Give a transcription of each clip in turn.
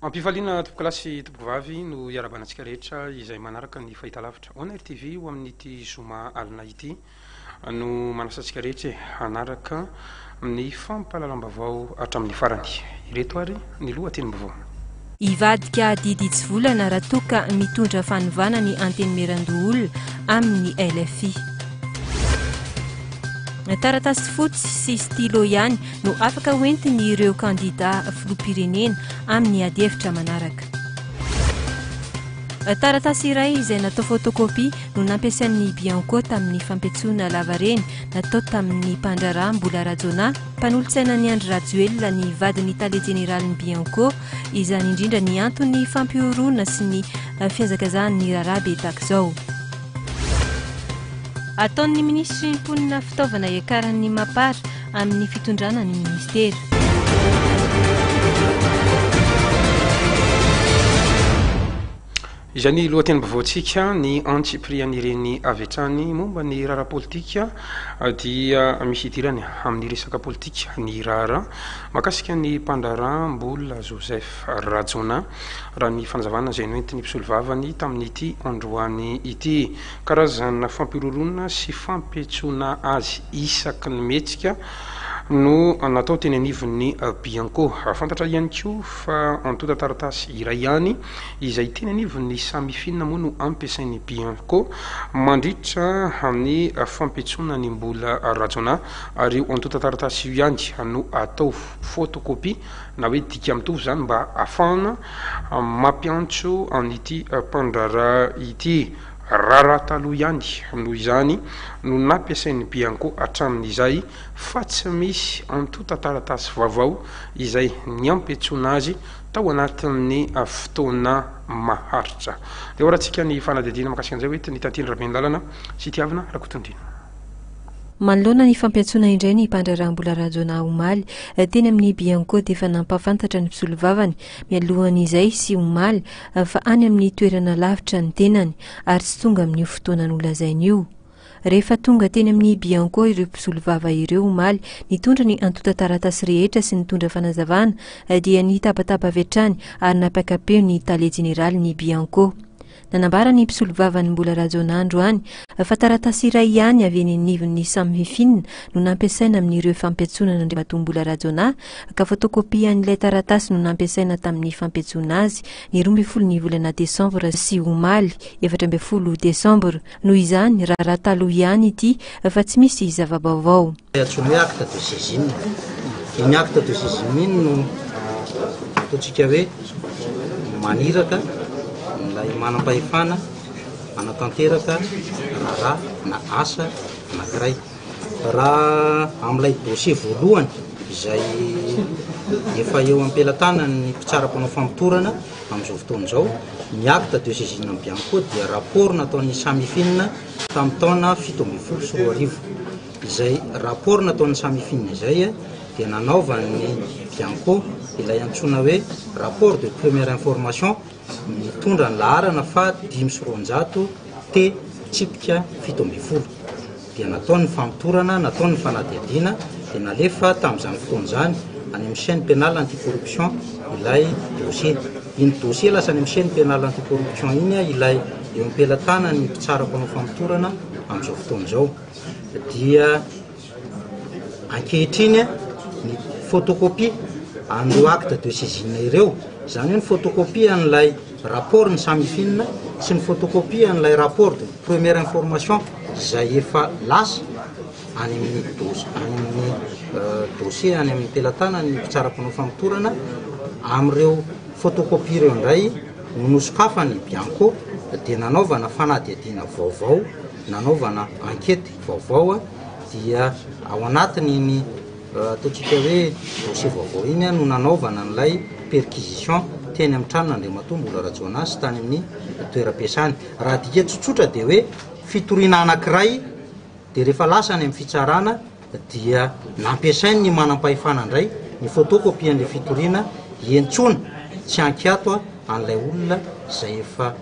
Ampifaliana tompokolahy sy tompokovavy no iarahabana antsika rehetra izay manaraka ny fahitalavitra Onr TV ho amin'ity zoma alina ity no manasa antsika rehetra e hanaraka ny fampahalalam-baovao hatramin'ny farany. Ireto ary ny lohatenim-baovao. Hivadika didy hitsivolana raha toa ka mitondra fanovana ny Antenimierandoholona amin'ny LFI. Taratasy fotsy sy stylo ihany no afaka hoentin'ireo kandida filoham-pirenena amin'ny adihevitra manaraka. Taratasy iray izay natao photocopie no nampiasain'ny Bianco tamin'ny fampiantsoana lavareny natao tamin'ny mpandraharaha Mbola Rajaonah, mpanolotsainan'i Andry Rajoelina ny vadin'ny tale jeneralin'ny Bianco. Izany indrindra ny anton'ny fampihorohoroana sy ny fihazakazahan'ny raharaha be tahaka izao. Ataon'ny minisitry ny mponina fitaovana hiakaran'ny Mapar amin'ny fitondrana ny minisitera. Izay ny lohatenim-baovaontsika, ny antsipirian'ireny avy hatrany momba ny raharaha politika dia misy idirany amin'ny resaka politika ny raharaha mahakasika ny mpandraharaha Mbola Joseph Rajaonah, raha ny fanazavana izay noentin'ny mpisolovavany tamin'ity androany ity. Karazana fampihorohoroana sy fampiantsoana azy isaky ny mihetsika no natao teny anivon'ny Bianco. Fantatra ihany koa fa antontan-taratasy iray ihany izay teny anivon'ny Samifin moa no ampiasain'ny Bianco mandritra ny fampiantsoana an'i Mbola Rajaonah ary io antontan-taratasy io ihany no atao photocopie na hoe dika mitovy izany mba ahafahana mampiantso an'ity mpandraharaha ity. Raharaha taloha ihany noho izany no nampiasain'ny Bianco hatramin'izay fa tsy misy antontan-taratasy vaovao izay niampiantsoana azy tao anatin'ny fotoana maharitra. Dia hoarantsika ny fanadihadiana mahakasika an'izay hoe ny Tantine Rabenilàlana sy Tiavina Rakotondriana. Manoloana ny fampiantsoana indray ny mpandraharaha Mbola Rajaonah omaly teny amin'ny Bianco dia efa nampahafantatra ny mpisolovavany mialohan'izay sy omaly fa any amin'ny toerana lavitra ny tenany ary tsy tonga amin'io fotoana nolazainy io. Rehefa tonga teny amin'ny Bianco ireo mpisolovava ireo omaly nitondra ny antontan-taratasy rehetra sy nitondra fanazavana dia nitabataba avy hatrany ary nampiaka-peo ny tale jeneralin'ny Bianco. Nanambara ny mpisolovavan'i Mbola Rajaonah androany fa taratasy iray ihany avy eny anivon'ny Samifin no nampiasaina amin'ireo fampiantsoana an'Andriamatoa Mbola Rajaonah ka photocopie an'ilay taratasy no nampiasaina tamin'ny fampiantsoana azy ny 12 ny volana desambra sy omaly 14 desambra. Noho izany, raharaha taloha ihany ity fa tsy misy zava-baovao. Antsoina hoe acte de saisine. Iny acte de saisine iny no ataontsika hoe maniraka ilay manam-pahefana hanatanteraka raharaha na asa anankiray. Raha amin'ilay dossier voalohany izay efa eo am-pelatanan'ny mpitsara mpanao famotorana amin'izao fotoana izao, ny acte de saisine amin'ny Bianco dia rapport nataon'ny Samifin tamin'ny taona 2017. Izay rapport nataon'ny Samifin izay dia nanaovan'ny Bianco ilay antsoina hoe rapport de première information mitondra ny laharana faha 205 T tsipika 17. Dia natao ny famotorana, natao ny fanadihadiana, dia nalefa tamin'izany fotoana izany any amin'ny chaine pénale anti-corruption ilay dossier. Iny dossier lasa any amin'ny chaine pénale anti-corruption iny ilay eo am-pelatanan'ny mpitsara mpanao famotorana amin'izao fotoana izao. Dia ankehitriny ny photocopie an'ireo acte de saisine ireo, izany hoe ny photocopie an'ilay rapport ny Samifin sy ny photocopie an'ilay rapport de première information izay efa lasa any amin'ny dos- any amin'ny dossier any amin'ny pelatanan'ny mpitsara mpanao famotorana, amin'ireo photocopie ireo indray no nosokafan'ny Bianco dia nanaovana fanadihadiana vaovao nanaovana enquête vaovao dia ao anatin'iny ataontsika hoe dossier vaovao iny no nanaovana an'ilay perquisition teny amin'ny tranon'Andriamatoa Mbola Rajaonah sy tany amin'ny toeram-piasany. Raha adika tsotsotra dia hoe fitoriana anankiray dia rehefa lasa any amin'ny fitsarana dia nampiasain'ny manam-pahefana indray ny photocopie an'ilay fitoriana hiantsoana tsy ankiato an'ilay olona izay efa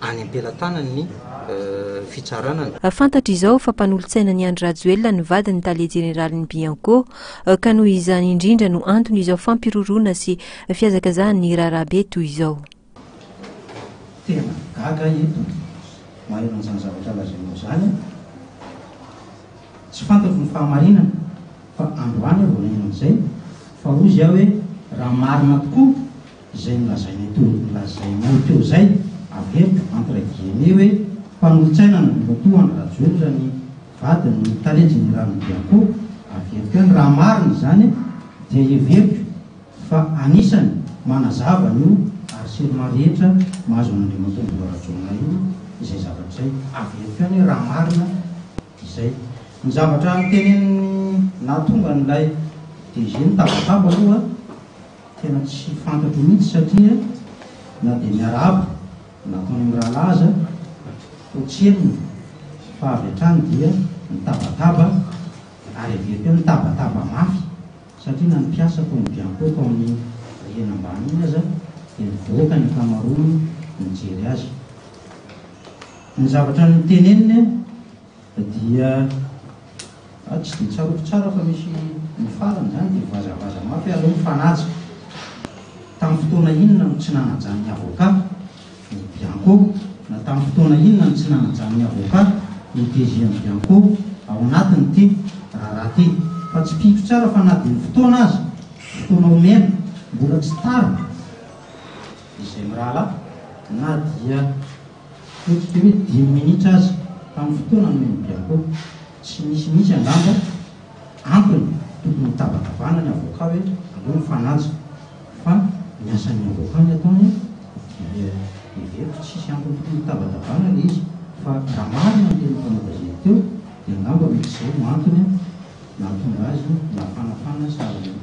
any am-pelatanan'ny. fitsarana ny. Fantatra izao fa mpanolotsainan'i Andry Rajoelina ny vadin'ny tale jeneralin'ny Bianco, ka noho izany indrindra no antony izao fampiroroana sy fihazakazahan'ny raharaha be toy izao. Tena gaga aho eto maheno an'izany zavatra lazainao izany an! Tsy fantatro ny fahamarinana fa androany aho vao naheno an'izay fa hozy aho hoe raha marina tokoa izay nolazainay teo nolazainao teo izay, averiko entre guillemets hoe mpanolotsaina an'Andriamatoa Andry Rajoelina ny vadin'ny tale jeneralin'ny Bianco, averiko ihany raha marina izany dia heveriko fa anisany manazava an'io harcèlement rehetra mahazo an'Andriamatoa Mbola Rajaonah io izay zavatra izay. Averiko ihany hoe raha marina izay. Ny zavatra notenenin'ny nahatonga an'ilay DG nitabataba aloha tena tsy fantatro mihitsy satria na dia miarahaba nataony amin'ny rahalahy aza toa tsy henony fa avy hatrany dia nitabataba ary averiko hoe nitabataba mafy. Satria na ny mpiasa tao amin'ny Bianco tao amin'ny rihana ambany iny aza dia nivoaka ny ankamaroany nijery azy. Ny zavatra noteneniny dia tsy dia tsaroako tsara fa misy ny farany izany dia vazavaza mafy hoe aleo mifanaja. Tamin'ny fotoana inona no tsy nanajan'ny avocat ny Bianco na tamin'ny fotoana inona no tsy nanajan'ny avocat ny DG an'i Bianco ao anatin'ity raharaha ity. Fa tsipihiko tsara fa na dia ny fotoana aza, fotoana omena, mbola tsy tara izay mirahalahy na dia ataontsika hoe dimy minitra aza tamin'ny fotoana nomen'ny Bianco. Tsy misy mihitsy angamba antony tokony hitabatabana ny avocat hoe aleo mifanaja fa ny asan'ny avocat ny ataony dia heveriko tsisy antony tokony hitabatabana ilay izy fa raha marina ny tenin'ny mpanao gazety teo dia angamba mety izay no antony nahatonga azy nafanafana sahalan'ny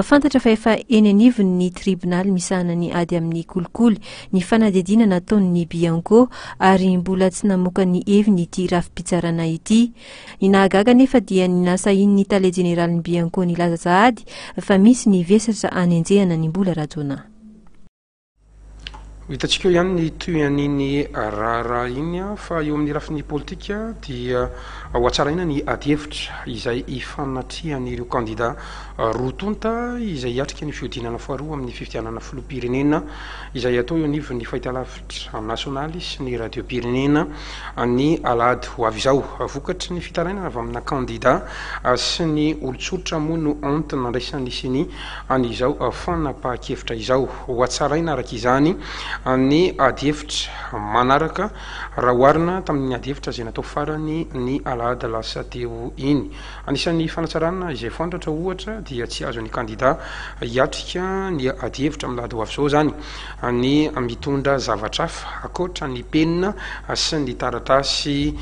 Fantatra fa efa eny anivon'ny tribonaly misahana ny ady amin'ny kolikoly ny fanadihadiana nataon'ny Bianco ary mbola tsy namoaka ny heviny ity rafi-pitsarana ity. Ny nahagaga anefa dia ny nasahian'ny tale jeneralin'ny Bianco nilaza sahady fa misy ny vesatra anenjehana ny Mbola Rajaonah. Ho hitantsika eo ihany ny tohin'iny raharaha iny fa eo amin'ny lafiny politika dia ho hatsaraina ny adihevitra izay hifanatrihan'ireo kandida roa tonta izay hiatrika ny fihodinana faharoa amin'ny fifidianana filoham-pirenena izay hatao eo anivon'ny fahitalavitra nasionaly sy ny radiom-pirenena ny alahady ho avy izao. Vokatry ny fitarainana avy amina kandida sy ny olon-tsotra moa no antony nandraisan'ny Ceni an'izao fanapahan-kevitra izao. Ho hatsaraina araka izany ny adihevitra manaraka raha oharina tamin'ny adihevitra izay natao farany ny alahady lasa teo iny. Anisan'ny fanatsarana izay fantatra ohatra dia tsy azon'ny kandida hiatrika ny adihevitra amin'ny alahady ho avy izao izany ny mitondra zavatra hafa ankoatra ny penina sy ny taratasy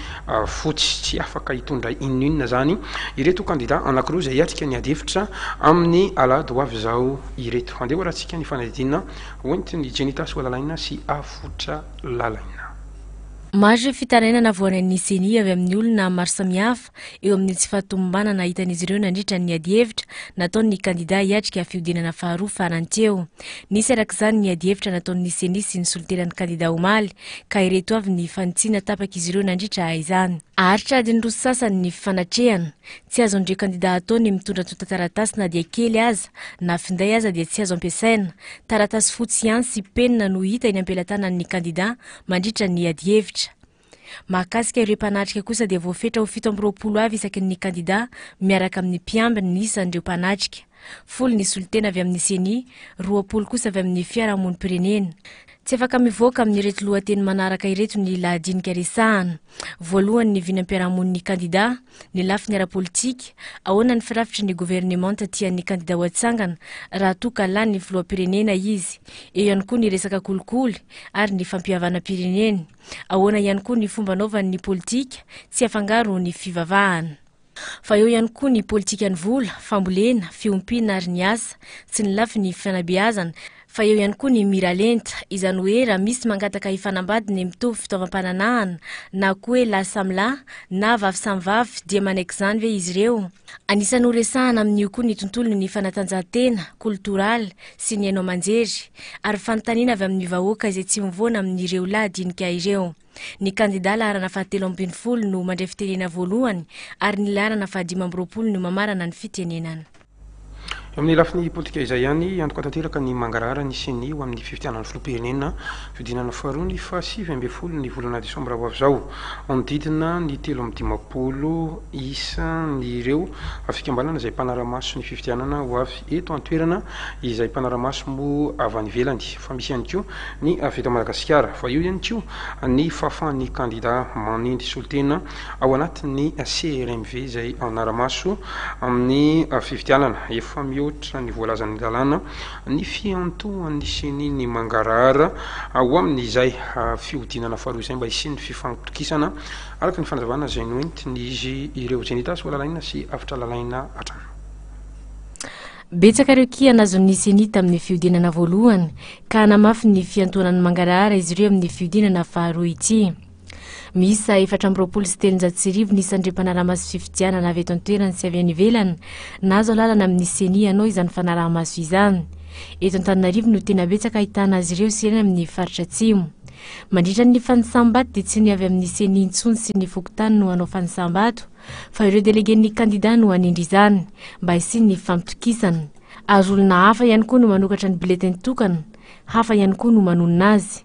fotsy. Tsy afaka hitondra inon'inona izany ireto kandida anankiroa izay hiatrika ny adihevitra amin'ny alahady ho avy izao ireto. Andeha hoarahantsika ny fanadihadiana hoentin'i Jenita Soalalaina sy Avotra Lalaina. Maro ireo fitarainana voarain'ny Ceni avy amin'ny olona maro samihafa eo amin'ny tsy fahatomombanana hitan'izy ireo nandritra ny adihevitra nataon'ny kandida hiatrika fihodinana faharoa farany teo. Nisy araka izany ny adihevitra nataon'ny Ceni sy ny solontenan'ny kandida omaly ka ireto avy ny fanitsiana tapak'izy ireo nandritra izany. Haharitra adiny roa sy sasany ny fanatrehana. Tsy azon'ireo kandida atao ny mitondra antontan-taratasy na dia kely aza, na finday aza dia tsy azo ampiasaina. Taratasy fotsy ihany sy penina no hita eny am-pelatanan'ny kandida mandritra ny adihevitra. Mahakasika ireo mpanatrika kosa dia voafetra ho 27 avy isaky ny kandida miaraka amin'ny mpiambiny ny isan'ireo mpanatrika. Folo ny solontena avy amin'ny Ceni, 20 kosa avy amin'ny fiarahamonim-pirenena. Tsy afaka mivoaka amin'ireto lohateny manaraka ireto ny lahadinika resahana. Voalohany ny vinam-piarahamonin'ny kandida, ny lafiny ara-politika, ahoana ny firafitry ny governemanta tian'ny kandida ho atsangana raha toa ka lany filoham-pirenena izy. Eo ihany koa ny resaka kolikoly ary ny fampihavanam-pirenena. Ahoana ihany koa ny fomba anaovany ny politika, tsy afangaro ny fivavahana. Fa eo ihany koa ny politikan'ny vola, fambolena, fiompiana ary ny asa, sy ny lafiny fanabeazana. Fa eo ihany koa ny miralenta, izany hoe raha misy mangataka hifanambady ny mitovy fitaovam-pananahana na koa hoe lahy samy lahy na vavy samy vavy dia manaiky izany ve izy ireo? Anisan'ny horesahana amin'io koa ny tontolon'ny fanatanjahantena, koltoraly, sy ny haino aman-jery, ary fanontaniana avy amin'ny vahoaka izay tsy mivoana amin'ireo lahadinika ireo. Ny kandidà laharana fahatelo ambin'ny folo no mandray fitenena voalohany ary ny laharana faha-25 no mamarana ny fitenenana. Amin'ny lafiny politika izay ihany, antoka tanteraka ny mangarahara ny CENI ho amin'ny fifidianana filoham-pirenena fihodinana faharoa ny faha-19 ny volana desambra ho avy izao. Manodidina ny 53 isan'ireo fikambanana izay mpanara-maso ny fifidianana ho avy eto an-toerana, izay mpanara-maso moa avy any ivelany fa misy ihany koa ny avy eto Madagasikara, fa eo ihany koa ny fahafahan'ny kandida manendry solontena ao anatin'ny CRMV izay hanara-maso amin'ny fifidianana. Efa mihoatra ny voalazan'ny lalàna ny fiantohan'ny Ceni ny mangarahara ho amin'izay fihodinana faharoa izay mba hisian'ny fifampitokisana, araka ny fanazavana izay noentin'izy ireo. Zenita Soalalaina sy Avotra Lalaina hatrany. Betsaka ireo kiana azon'ny Ceni tamin'ny fihodinana voalohany ka hanamafy ny fiantohana ny mangarahara izy ireo amin'ny fihodinana faharoa ity. Miisa 1324 ny isan'ireo mpanara-maso fifidianana avy eto an-toerana sy avy any ivelany nahazo alalana amin'ny Ceni hanao izany fanaraha-maso izany. Eto Antananarivo no tena betsaka ahitana azy ireo sy eny amin'ny faritra atsimo. Mandritra ny fanisam-bato dia tsy ny avy amin'ny Ceni intsony sy ny fokontany no hanao fanisam-bato fa ireo delegen'ny kandida no hanendry izany mba hisian'ny fampitokisana. Ary olona hafa ihany koa no manokatra ny bulletin tokana, hafa ihany koa no manonona azy.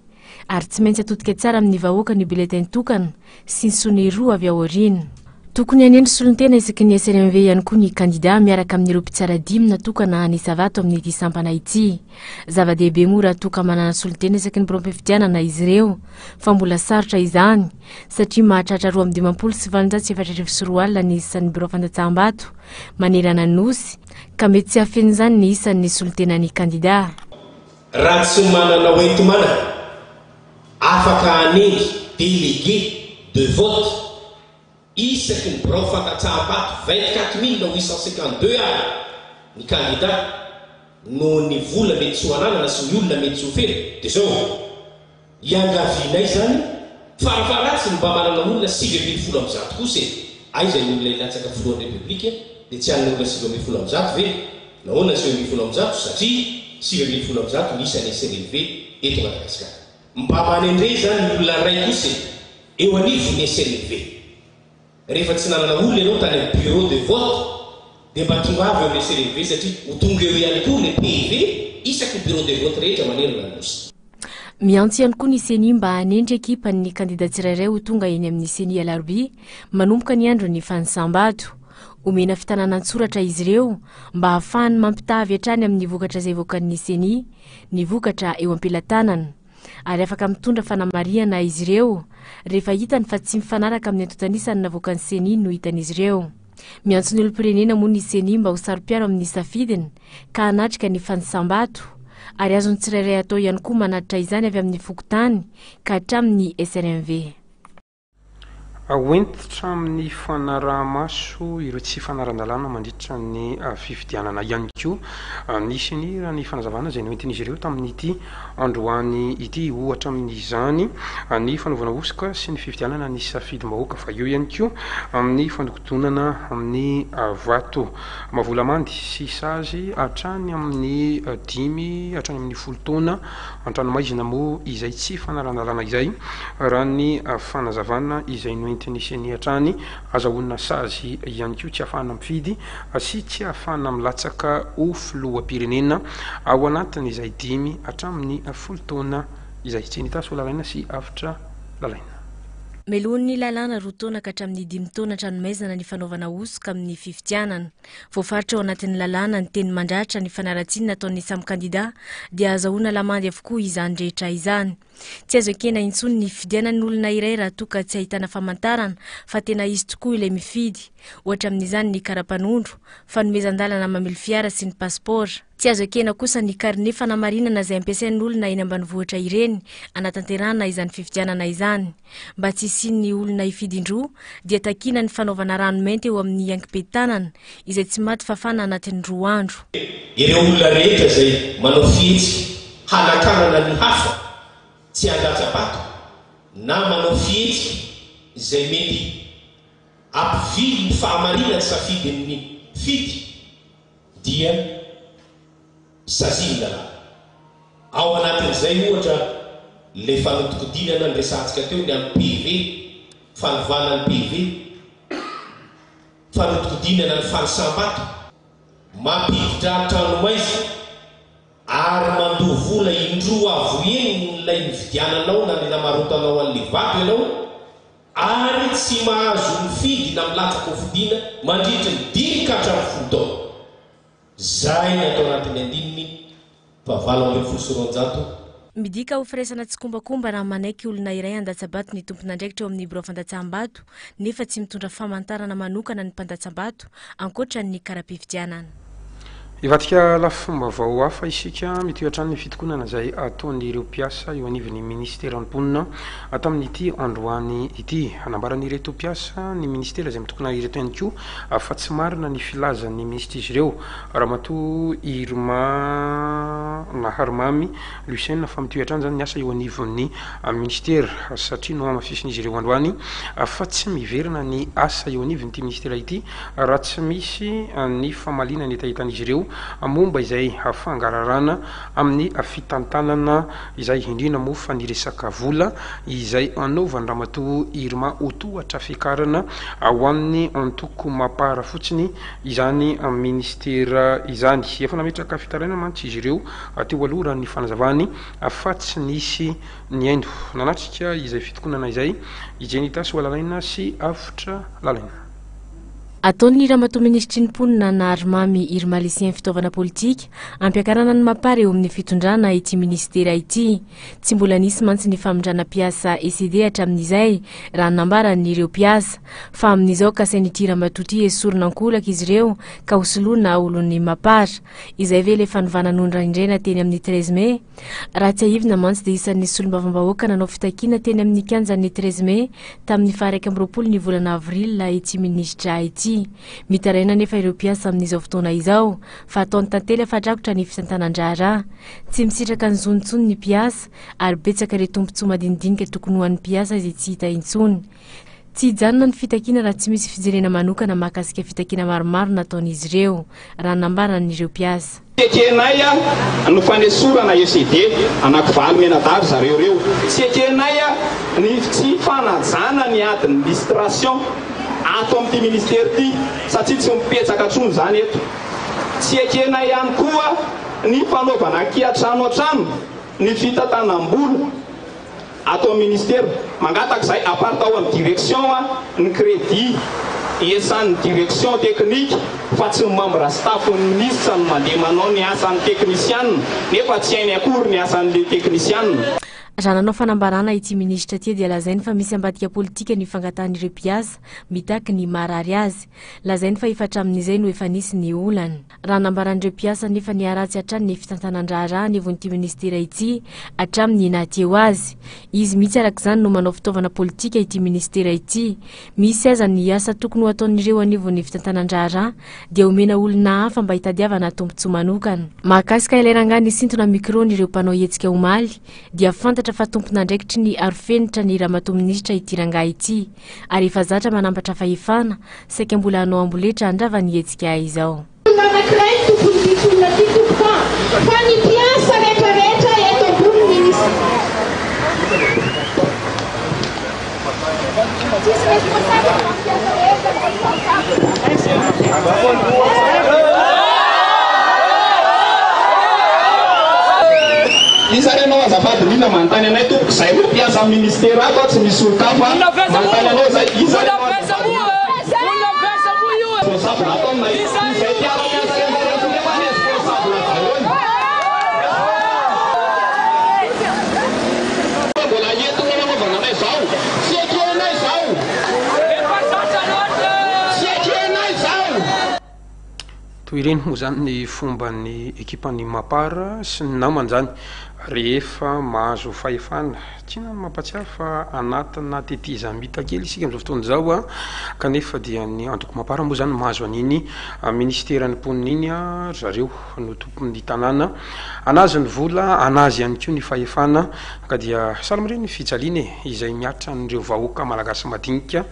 Ary tsy maintsy atodika tsara amin'ny vahoaka ny bulletin tokana sy ny sonia roa avy ao aoriana. Tokony hanendry solontena isaky ny SRMV ihany koa ny kandida miaraka amin'ireo mpitsara dimy natokana hanisa vato amin'ity sampana ity. Zava-dehibe moa raha toa ka manana solontena isaky ny biraom-pifidianana izy ireo, fa mbola sarotra izany satria mahatratra 2852 2040 ny isan'ny birao fandatsaham-bato manerana ny Nosy ka mety tsy hahafeno izany ny isan'ny solontenan'ny kandida. Raha tsy manana hoenti-manana afaka hanendry délégué de vote isaky ny birao fandatsaham-bato 24 852 ary ny kandida noho ny vola mety tsy ho ananana sy ny olona mety tsy ho feno dia izao iangavianay izany farafaharatsiny mba manana olona 119 kosa e! Aiza ny olona hilatsaka filohan'ny Repoblika dia tsy hanana olona 119 ve? Nahoana 119? Satria 119 ny isan'ny SRMV eto Madagasikara. Mba manendre izany ny olona iray kosa e! Eo anivon'ny SRMV. Rehefa tsy nanana olona ianao tany amin'ny bureau de vote dia mba tongava eo amin'ny SRMV satria ho tonga eo ihany koa ny PV isaky ny bureau de vote rehetra manerana ny Nosy. Miantso ihany koa ny Ceni mba hanendry ekipan'ny kandida tsirairay ho tonga eny amin'ny Ceni Alarobia manomboka ny andron'ny fanisam-bato. Omena fitanana an-tsoratra izy ireo mba hahafahany mampitaha avy hatrany amin'ny vokatra izay voakan'ny Ceni ny vokatra eo am-pelatanana. Ary afaka mitondra fanamarihana izy ireo rehefa hitany fa tsy mifanaraka amin'ny antontan'isany navoakan'ny Ceni no hitan'izy ireo. Miantso ny olom-pirenena moa ny Ceni mba ho saro-piaro amin'ny safidiny ka hanatrika ny fanisam-bato ary azon'ny tsirairay atao ihany koa manatitra izany avy amin'ny fokontany ka hatramin'ny SRMV. Hoentitra amin'ny fanaraha-maso ireo tsy fanaran-dalàna mandritra ny fifidianana ihany koa ny Ceni raha ny fanazavana izay noentin'izy ireo tamin'ity androany ity. Ohatra amin'izany ny fanaovana hosoka sy ny fifidianana ny safidim-bahoaka fa eo ihany koa amin'ny fandokodonana amin'ny vato. Mavola-mandy sy sazy hatrany amin'ny dimy hatrany amin'ny 10 taona an-tranomaizina moa izay tsy fanaran-dalàna izay, raha ny fanazavana izay noentin'ny Ceni hatrany. Azahoana sazy ihany koa tsy ahafahana mifidy sy tsy ahafahana milatsaka ho filoham-pirenena ao anatin'izay dimy hatramin'ny 10 taona izay. Cenita Soalalaina sy Avotra Lalaina. Melohin'ny lalàna 2 taona ka hatramin'ny 5 taona an-tranomaizina ny fanaovana hosoka amin'ny fifidianana. Voafaritra ao anatin'ny lalàna ny teny mandratra ny fanaratsiana nataon'ny samy kandida dia ahazahoana lamandy avokoa izany rehetra izany. Tsy azo ekena intsony ny fifidianan'olona iray raha toa ka tsy ahitana famantarana fa tena izy tokoa ilay mifidy. Ohatra amin'izany ny kara-panondro, fanomezan-dalana mamily fiara sy ny passeport. Tsy azo ekena kosa ny karne fanamarinana izay ampiasain'olona eny ambanivohitra ireny hanatanterahana izany fifidianana izany. Mba tsy hisian'ny olona hifidy indroa dia takiana ny fanaovana rano mainty eo amin'ny ankibe-tanana izay tsy maty fafana anatin'ny 2 andro. Ireo olona rehetra izay manao fihetsika. hanakanana ny hafa tsy handatsa-bato na manao fihetsika izay mety hampivily ny fahamarinan'ny safidin'ny mpifidy dia sazian'ny lalàna. Ao anatin'izay ohatra ilay fanodikodinana niresahantsika teo ny amin'ny PV, fanovana ny PV, fanodikodinana ny fanisam-bato, mampiditra an-tranomaizina ary mandoa vola indroa avo henin'ilay nividiananao na ilay namarotanao an'ilay vato ianao ary tsy mahazo mifidy na milatsaka hofidiana mandritry ny dimy ka hatramin'ny folo taona. Izay ny atao anatin'ny andininy faha 218. Midika ho firaisana tsikombakomba raha manaiky olona iray handatsa-bato ny tompon'andraikitra eo amin'ny birao fandatsaham-bato nefa tsy mitondra famantarana manokana ny mpandatsa-bato ankoatra ny kara-pifidianana. Hivadika lafim-baovao hafa isika, mitohy hatrany ny fitokonana izay ataon'ireo mpiasa eo anivon'ny minisiteran'ny mponina tamin'ity androany ity. Nambaran'ireto mpiasa ny minisitera izay mitokona ireto ihany koa fa tsy marina ny filazan'ny minisitr'izy ireo, Ramatoa Irma Naharimamy Lucien fa mitohy hatrany izany ny asa eo anivon'ny minisitera satria nohamafisin'izy ireo androany fa tsy miverina ny asa eo anivon'ity minisitera ity raha tsy misy ny famaliana ny hetahetan'izy ireo momba izay fangararana amin'ny fitantanana izay indrindra moa fa ny resaka vola izay anaovan'i Ramatoa Irma ho tohatra fiakarana ho an'ny antoko Mapar fotsiny izany minisitera izany. Efa nametraka fitarainana mantsy izy ireo teo aloha raha ny fanazavany fa tsy nisy nihaino. Nanatrika izay fitokonana izay i Jenita Soalalaina sy Avotra Lalaina. Ataon'ny Ramatoa Minisitry ny Mponina Naharimamy Irma Lucien fitaovana politika hampiakarana ny Mapar eo amin'ny fitondrana ity minisitera ity. Tsy mbola nisy mantsy ny famindrana mpiasa ECD hatramin'izay, raha ny nambaran'ireo mpiasa. Fa amin'izao kasain'ity ramatoa ity esorina ankolaka izy ireo ka hosoloina olon'ny Mapar. Izay ve ilay fanovana nondraindraina teny amin'ny 13 mai? Raha tsiahivina mantsy dia isan'ny solombavambahoaka nanao fitakiana teny amin'ny kianjan'ny 13 mai tamin'ny faha 21 ny volana avril ity minisitra ity. Mitaraina anefa ireo mpiasa amin'izao fotoana izao fa ataony tantely afa-drakotra ny fitantanan-draharaha. Tsy misitraka ny zony intsony ny mpiasa ary betsaka ireo tombontsoa madinidinika tokony ho an'ny mpiasa izay tsy hita intsony. Tsy hijanona ny fitakiana raha tsy misy fijerena manokana mahakasika fitakiana maromaro nataon'izy ireo, raha ny nambaran'ireo mpiasa. Tsy ekenay ny fanesorana ECD anakivalo mianadahy ry zareo ireo. Tsy ekenay ny tsy fanajana ny administration ato amin'ity ministera ity satria tsy mipetsaka intsony izany eto. Tsy ekenay ihany koa ny fanaovana kiantrano an-trano ny fitantanam-bola. Ato amin'ny ministera. Mangataka izahay apart ao amin'ny direction ny crédit iasan'ny direction technique fa tsy ny membre staff ny minisitra no mandeha manao ny asan'ny teknisiana nefa tsy hainy akory ny asan'le teknisiana. Raha nanao fanambarana ity minisitra ity dia lazainy fa misy ambadika politika ny fangatahan'ireo mpiasa mitaky ny maharary azy. Lazainy fa efa hatramin'izay no efa nisy ny olana. Raha nambaran'ireo mpiasa nefa niharatsy hatrany ny fitantanan-draharaha anivon'ity minisitera ity hatramin'ny naha teo azy. Izy mihitsy araka izany no manao fitaovana politika ity minisitera ity. Misy aza ny asa tokony ho ataon'ireo anivon'ny fitantanan-draharaha dia omena olona hafa mba hitadiavana tombontsoa manokana. Mahakasika ilay rangahy nisintona micro-n'ireo mpanao hetsika omaly dia fantatra fa tompon'andraikitry ny arofenitra ny ramatoa minisitra ity rangahy ity ary efa zatra manampatra fahefana Saika mbola hanao amboletra handrava ny hetsika izao. Olona anankiray ny tompon'ity tolona ity tompoko a! Fa ny mpiasa rehetra rehetra eto ambony ministre. Tsisy responsable fa mpiasa rehetra no responsable. Iza ary ianao azafady indrindra manontany anay tompoko izay roa mpiasa amin'ny ministera ato tsy misy olon-kafa manontany anao izay iza ary ianao azafady Responsable ato aminay izay mpiara-miasa rehetra nefa responsable daholo. Mbola eto no nanaovana anay zao. Tsy ekenay zao. Tsy ekenay zao. Toy ireny moa izany ny fomban'ny ekipan'ny Mapar sy ny namany izany rehefa mahazo fahefana. Tiana ny mampatsiahy fa anatina tetezamita kely isika amin'izao fotoana izao kanefa dia ny antoko Mapar moa izany mahazo an'iny minisiteran'ny mponina iny ry zareo no tompon'ny tanàna. An'azy ny vola, an'azy ihany koa ny fahefana ka dia sahala amin'ireny fijaliana e, izay mihatra an'ireo vahoaka malagasy madinika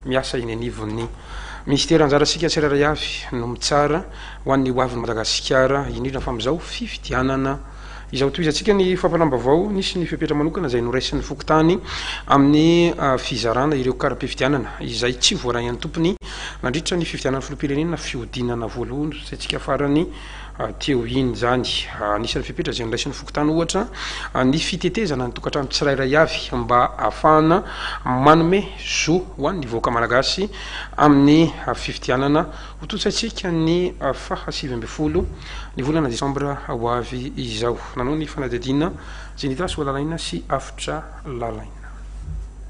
miasa eny anivon'ny Minisitera anjarantsika tsirairay avy no mitsara ho an'ny hoavin'i Madagasikara, indrindra fa amin'izao fifidianana izao. Tohizantsika ny fampahalalam-baovao, nisy ny fepetra manokana izay noraisin'ny fokontany amin'ny fizarana ireo kara-pifidianana izay tsy voaray an-tompony nandritra ny fifidianana filoham-pirenena fihodinana voalohany saintsika farany teo iny izany. Anisan'ny fepetra izay noraisin'ny fokontany ohatra ny fitetezana ny tokantrano tsirairay avy mba ahafahana manome zo ho an'ny vahoaka malagasy amin'ny fifidianana hotontosaintsika ny faha 19 ny volana desambra ho avy izao. Nanao ny fanadihadiana Zenita Soalalaina sy Avotra Lalaina.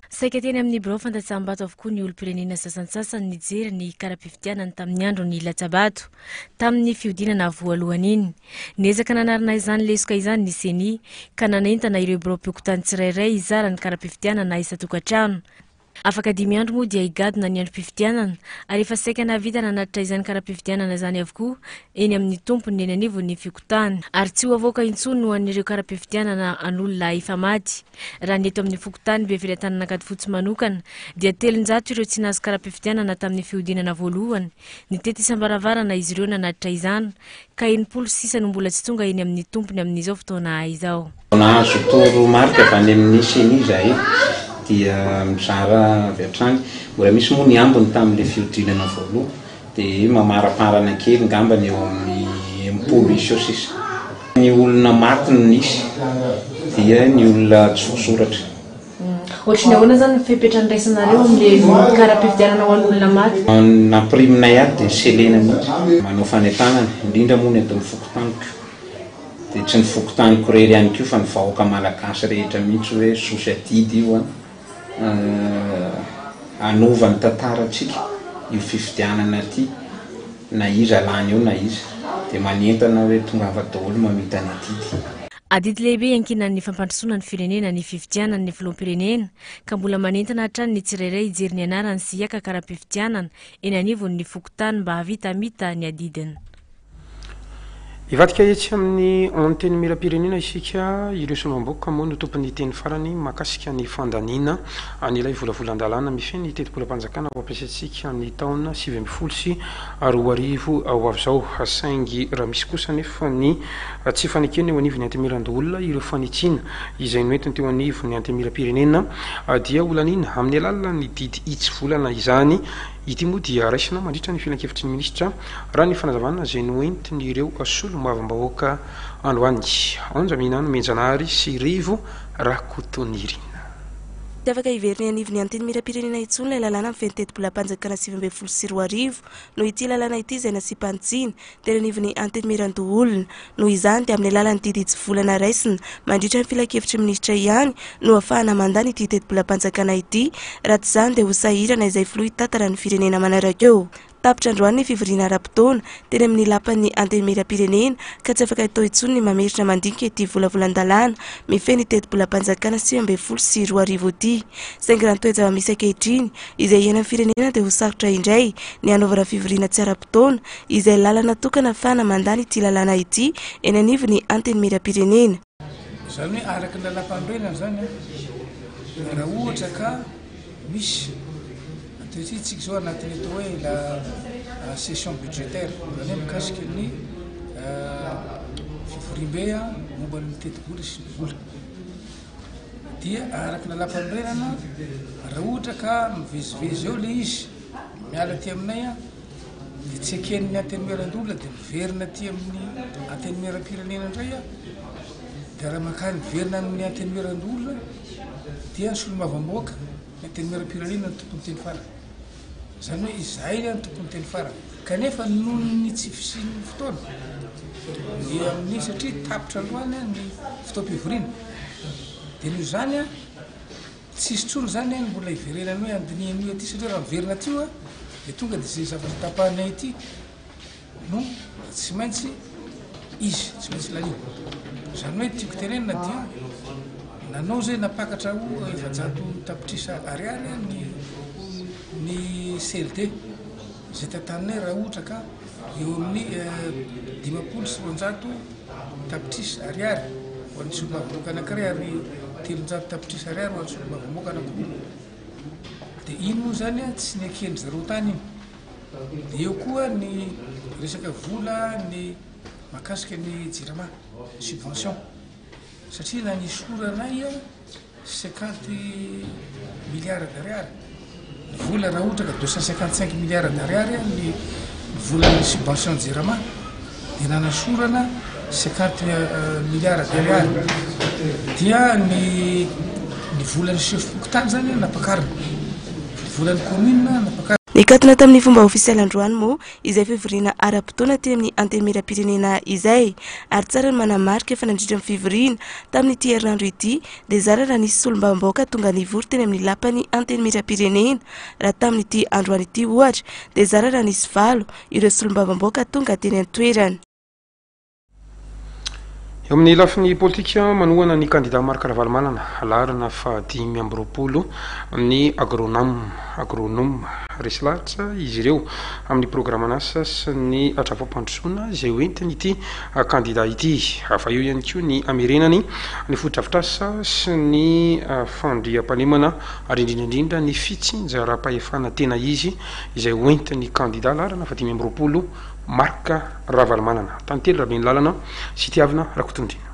Saika teny amin'ny birao fandatsaham-bato avokoa ny olom-pirenena sasantsasany nijery ny kara-pifidianany tamin'ny andron'ny latsa-bato. tamin'ny fihodinana voalohany iny. Niezaka nanarina izany lesoka izany ny Ceni, ka nanentana ireo biraom-pokontany tsirairay hizara ny kara-pifidianana isan-tokantrano. Afaka dimy andro moa dia higadona ny androm-pifidianana, ary efa saika nahavita nanatitra izany kara-pifidianana izany avokoa eny amin'ny tompony eny anivon'ny fokontany. Ary tsy ho avoaka intsony ho an'ireo kara-pifidianana an'olona efa maty. Raha ny eto amin'ny fokontany Befelatanana Ankadifotsy manokana dia 300 ireo tsy nahazo kara-pifidianana tamin'ny fihodinana voalohany, Nitety isam-baravarana izy ireo nanatitra izany, ka 60 sisa no mbola tsy tonga eny amin'ny tompony amin'izao fotoana izao. Nahazo toromarika avy any amin'ny Ceni izahay dia mizara avy hatrany. Mbola misy moa ny ambiny tamin'ilay fihodinana voalohany dia mamaraparana kely ngambany eo amin'ny 60 isa eo sisa. Ny olona maty no nisy dia ny olona tsy voasoratra. Ohatry ny ahoana izany ny fepetra niraisanareo amin'ilay kara-pifidianana ho an'olona maty? Nampiriminay ato dia selena mihitsy. Manao fanentanana, indrindra moa ny ato amin'ny fokontaniko. Dia tsy ny fokontaniko irery ihany koa fa ny vahoaka malagasy rehetra mihitsy hoe zo sy adidy io an, hanova ny tantarantsika io fifidianana ity na iza lany eo na iza. Dia manentana hoe tongava daholo mamita ny adidy. Adidy lehibe iankinan'ny fampandrosoana ny firenena ny fifidianana ny filoham-pirenena ka mbola manentana hatrany ny tsirairay hijery ny anarany sy hiaka kara-pifidianana eny anivon'ny fokontany mba hahavita hamita ny adidiny. Hivadika etsy amin'ny Antenimierampirenena isika, ireo solombavambahoaka moa no tompon'ny teny farany mahakasika ny fandaniana an'ilay volavolan-dalàna mifehy ny tetibolam-panjakana ho ampiasaintsika ny taona 2019 ho avy izao. Saingy raha misy kosa anefa ny Tsy fanekena eo anivon'ny Antenimierandoholona ireo fanitsiana izay noentiny teo anivon'ny Antenimierampirenena dia holaniana amin'ny alalan'ny didy hitsivolana izany. Ity moa dia raisina mandritra ny filankevitry ny minisitra raha ny fanazavana izay noentin'ireo solombavambahoaka androany. Onja Mihinano Menjanahary sy Rivo Rakotonirina. Tsy afaka hiverina eny anivon'ny Antenimierampirenena intsony ilay lalàna mifehy ny tetibolam-panjakana 2019 noho ity lalàna ity izay nasiam-panitsiana teny anivon'ny Antenimierandoholona. Noho izany dia amin'ny alalan'ny didy hitsivolana raisina mandritra ny filankevitry ny minisitra ihany no ahafahana mandany ity tetibolam-panjakana ity, raha tsy izany dia ho sahirana izay filoha hitantana ny firenena manaraka eo. Tapitra androany ny fivoriana ara-potoana teny amin'ny lapan'ny Antenimierampirenena ka tsy afaka atao intsony ny mamerina mandinika ity volavolan-dalàna mifehy ny tetibolam-panjakana 2019 ity. Saingy raha ny toe-java-misy ankehitriny izay iainan'ny firenena dia ho sarotra indray ny hanaovana fivoriana tsy ara-potoana izay lalana tokana ahafahana mandany ity lalàna ity eny anivon'ny Antenimierampirenena. Izany hoe araka ny lalàmpanorenana izany an, raha ohatra ka misy, ankehitriny tsika izao anatin'ny atao hoe la session budgétaire, izany hoe mikasika ny fivoriambe momba ny tetibola sy ny vola. Dia araka ny lalàmpanorenana, raha ohatra ka mivezivezy eo ilay izy, miala aty aminay an, dia tsy eken'ny Antenimierandoholona dia miverina aty amin'ny Antenimierampirenena indray an, dia raha mankany miverina amin'ny Antenimierandoholona dia ny solombavambahoaka, ny Antenimierampirenena no tompon'ny teny farany. Izany hoe izahay no tompon'ny teny farany. Kanefa noho ny tsy fisian'ny fotoana, ny amin'ny satria tapitra androany ny fotoam-pivoriana, dia noho izany an, Tsisy intsony izany ny mbola hiverenany hoe handinihana io aty satria raha miverina aty io dia tonga dia izay zavatra tapahanay ity no Tsy maintsy izy, tsy maintsy laniana. Izany hoe tiako tenenina dia nanao izay nampakatra ho 400 tapitrisa ariary ny ny CLD izay tantaninay raha ohatra ka eo amin'ny 250 tapitrisa ariary ho an'ny solombavambahoaka anankiray ary 300 tapitrisa ariary ho an'ny solombavambahoaka anankiroa. Dia iny moa izany tsy neken-dry zareo tany iny. Dia eo koa ny resaka vola ny mahakasika ny jirama, subvention, satria nanisoranay cinquante milliards d'ariary ny vola raha ohatra ka 255 milliards d'ariary ny volan'ny subvention jirama dia nanasorana cinquante milliards d'ariary dia ny ny volan'ny chef fokontany zany nampakarina, ny volan'ny commune nampakarina. Nikatona tamin'ny fomba ofisialy androany moa izay fivoriana ara-potoana aty amin'ny Antenimierampirenena izay ary tsara ny manamarika fa nandritra ny fivoriana tamin'ity herinandro ity dia zara raha nisy solombavambahoaka tonga nivory teny amin'ny lapan'ny Antenimierampirenena. Raha tamin'ity androany ity ohatra dia zara raha nisy valo ireo solombavambahoaka tonga teny an-toerana. Eo amin'ny lafiny politika, manohana ny kandida Marc Ravalomanana, laharana faha-25 ny Agronam, Agronome. Resy lahatra izy ireo amin'ny programan'asa sy ny hatrafampandrosoana izay hoentin'ity kandida ity. Fa eo ihany koa ny hamerenany ny fotodrafitrasa sy ny fandriampahalemana ary indrindra indrindra ny fitsinjaram-pahefana tena izy izay hoentin'ny kandida laharana faha-25 Marc Ravalomanana, Tantely Rabenilalana sy Tiavina Rakotondriana.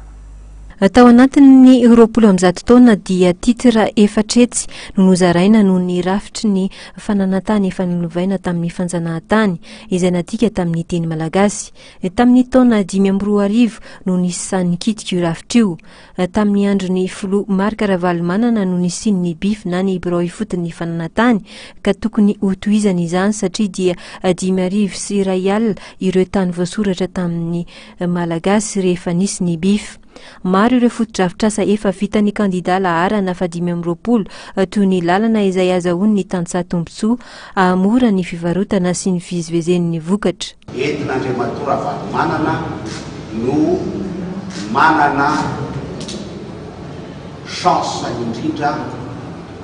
Tao anatin'ny 120 taona dia titre 400 no nozaraina noho ny rafitry ny fananantany efa nolovaina tamin'ny fanjanahantany izay nadika tamin'ny teny malagasy. Tamin'ny taona 2005 no nisy sahy nikitika io rafitra io. Tamin'ny andron'ny filoha Marc Ravalomanana no nisian'ny BIF na ny birao ifoton'ny fananantany ka tokony hotohizana izany satria dia 1051 ireo tany voasoratra tamin'ny Malagasy rehefa nisy ny BIF. Maro ireo fotodrafitrasa efa vitan'ny kandida laharana faha-25 toy ny lalana izay azahoan'ny tantsaha tombontsoa hahamora ny fivarotana sy ny fivezivezen'ny vokatra. Entin'Andriamatoa Ravalomanana no manana chance indrindra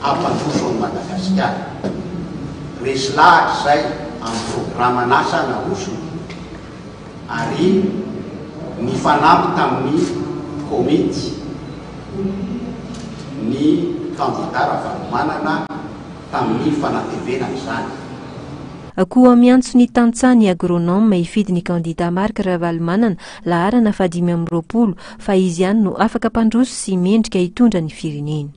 hampandroso an'i Madagasikara. Resy lahatra izay amin'ny programan'asa narosony ary nifanampy tamin'ny komity ny kandida Ravalomanana tamin'ny fanatevenana izany. Koa miantso ny tantsaha ny agronome hifidy ny kandida Marc Ravalomanana, laharana faha-25, fa izy ihany no afaka mpandroso sy mendrika hitondra ny firenena.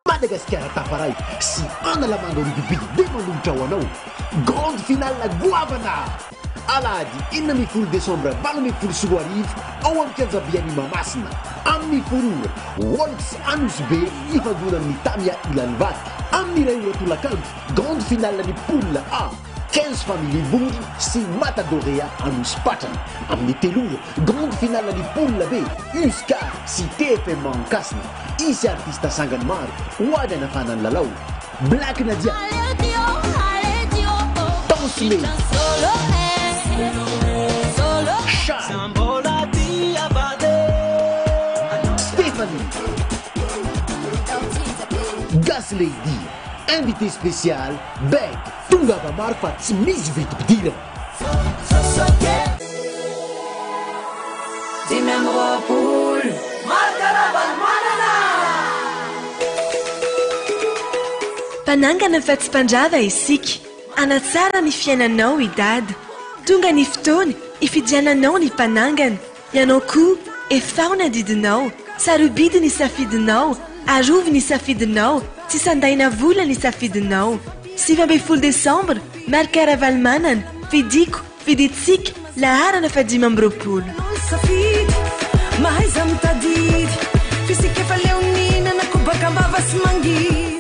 Madagasikara Tafaray sy Analamanga Rugby dia manolotra ho anao Grande finale goavana! Alahady 16 desambra 2018 ao amin'ny kianjabean'i Mahamasina amin'ny folo ora, Wolves Anosibe hifandona amin'ny Tamia Ilanivato. Amin'ny iray ora tolakandro, Grande finale ny Poule A, 15 Family Bory sy Matadorea Anosipatrana. Amin'ny telo ora, Grande finale ny Poule B, Uscar sy TFM Ankasina. Hisy artista sangany maro ho avy hanafana ny lalao. Black Nadia, Tence Mey, Shy, Stephanie, Gasy Lady, invité spécial Beg. Tongava maro fa tsy misy vidim-pidirana. 25 Marc Ravalomanana! Mpanangana fa tsy mpandrava isika. Hanatsara ny fiainanao i Dada. Tonga ny fotoana hifidiananao ny mpanangana. Ianao koa, efaho ny adidinao. Sarobidy ny safidinao. Arovy ny safidinao. Tsy sandaina vola ny safidinao. 19 desambra, Marc Ravalomanana, Fidiko, fidintsika, laharana faha-25. Safidy, mahaiza mitadidy, f'isika efa leo nihinana kobaka am-bava sy mangidy.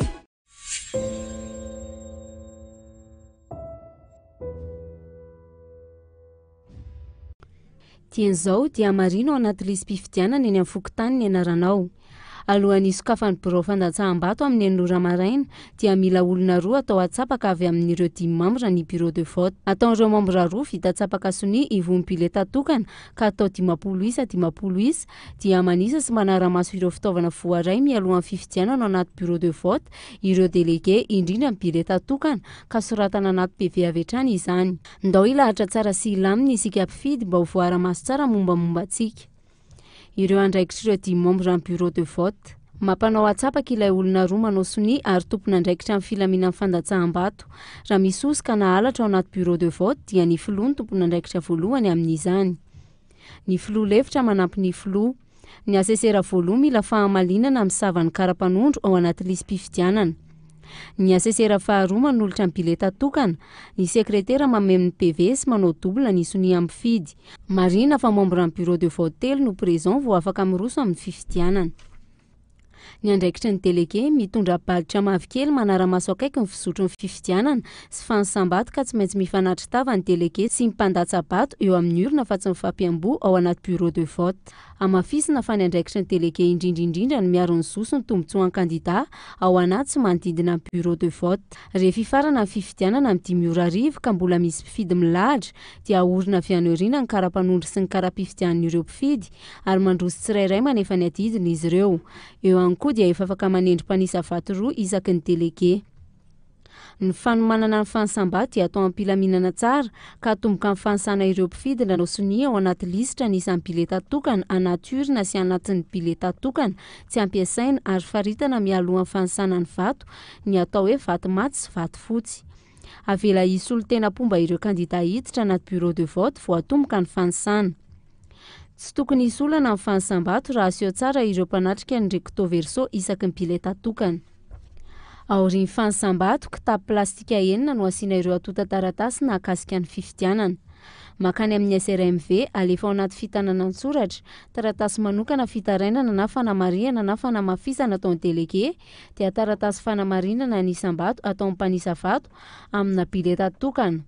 Dieny izao dia hamarino ao anaty lisi-pifidianana eny amin'ny fokontany ny anaranao. Alohan'ny hisokafan'ny birao fandatsaham-bato amin'ny enina ora maraina dia mila olona roa atao atsapaka avy amin'ireo dimy mambra ny bureau de vote. Ataon'ireo mambra roa vita tsapaka sonia ivon'ny bileta tokana ka atao 50 isa 50 isa dia manisa sy manara-maso ireo fitaovana voaray mialohan'ny fifidianana ao anaty bureau de vote ireo delege indrindra ny bileta tokana ka soratana anaty PV avy hatrany izany. Ndao hilahatra tsara sy hilamina isika mpifidy mba ho voaara-maso tsara mombamomba antsika. Ireo andraikitr'ireo dimy membres ny bureau de vote. Mampanao atsapaka ilay olona roa manao sonia ary tompon'andraikitra amin'ny filaminan'ny fandatsaham-bato. Raha misy hosoka na halatra ao anaty bureau de vote dia ny filoha no tompon'andraikitra voalohany amin'izany. Ny filoha lefitra manampy ny filoha. Ny asesera voaloha mila fahamalinana misava ny kara-panondro ao anaty lisi-pifidianana. Ny asesera faharoa manolotra ny bileta tokana, ny sekretera mameno ny PV sy manao double ny sonia amin'ny mpifidy. Marihina fa membre ny bureau de vote telo no présent vao afaka miroso amin'ny fifidianana. Ny andraikitry ny delege, mitondra balitra mavokely manara-maso akaiky ny fizotry ny fifidianana sy fanisam-bato ka tsy maintsy mifanatri-tava ny delege sy ny mpandatsa-bato eo amin'ny urne fa tsy mifampiamboho ao anaty bureau de vote. Hamafisina fa ny andraikitry ny delege indrindra indrindra ny miaro ny zo sy ny tombontsoan'ny kandida ao anaty sy manodidina ny bureau de vote. Rehefa hifarana ny fifidianana amin'ny dimy ora hariva ka mbola misy mpifidy milahatra dia ahorina avy any aoriana ny kara-panondro sy ny kara-pifidianan'ireo mpifidy ary mandroso tsirairay manefa ny adidiny izy ireo. Eo ihany koa dia efa afaka manendry mpanisa vato roa isaky ny delege. Ny fanomanana ny fanisam-bato dia atao am-pilaminana tsara ka atomboka amin'ny fanisana ireo mpifidy nanao sonia ao anaty lisitra ny isan'ny bileta tokana anaty urne sy anatin'ny bileta tokana tsy ampiasaina ary faritana mialohan'ny fanisana ny vato ny atao hoe vato maty sy vato fotsy. Avela hisy solontena mpomba ireo kandida hiditra anaty bureau de vote vao atomboka ny fanisana. Tsy tokony hisy olana amin'ny fanisam-bato raha aseho tsara ireo mpanatrika ny recto verso isaky ny bileta tokana. Aorian'ny fanisam-bato, kitapo plastika enina no asiana ireo antontan-taratasy nahakasika ny fifidianana. Mankany amin'ny SRMV, alefa ao anaty fitanana an-tsoratra, taratasy manokana fitarainana na fanamarihana na fanamafisana ataon'ny delege, dia taratasy fanamarinana ny isam-bato ataon'ny mpanisa vato amina bileta tokana,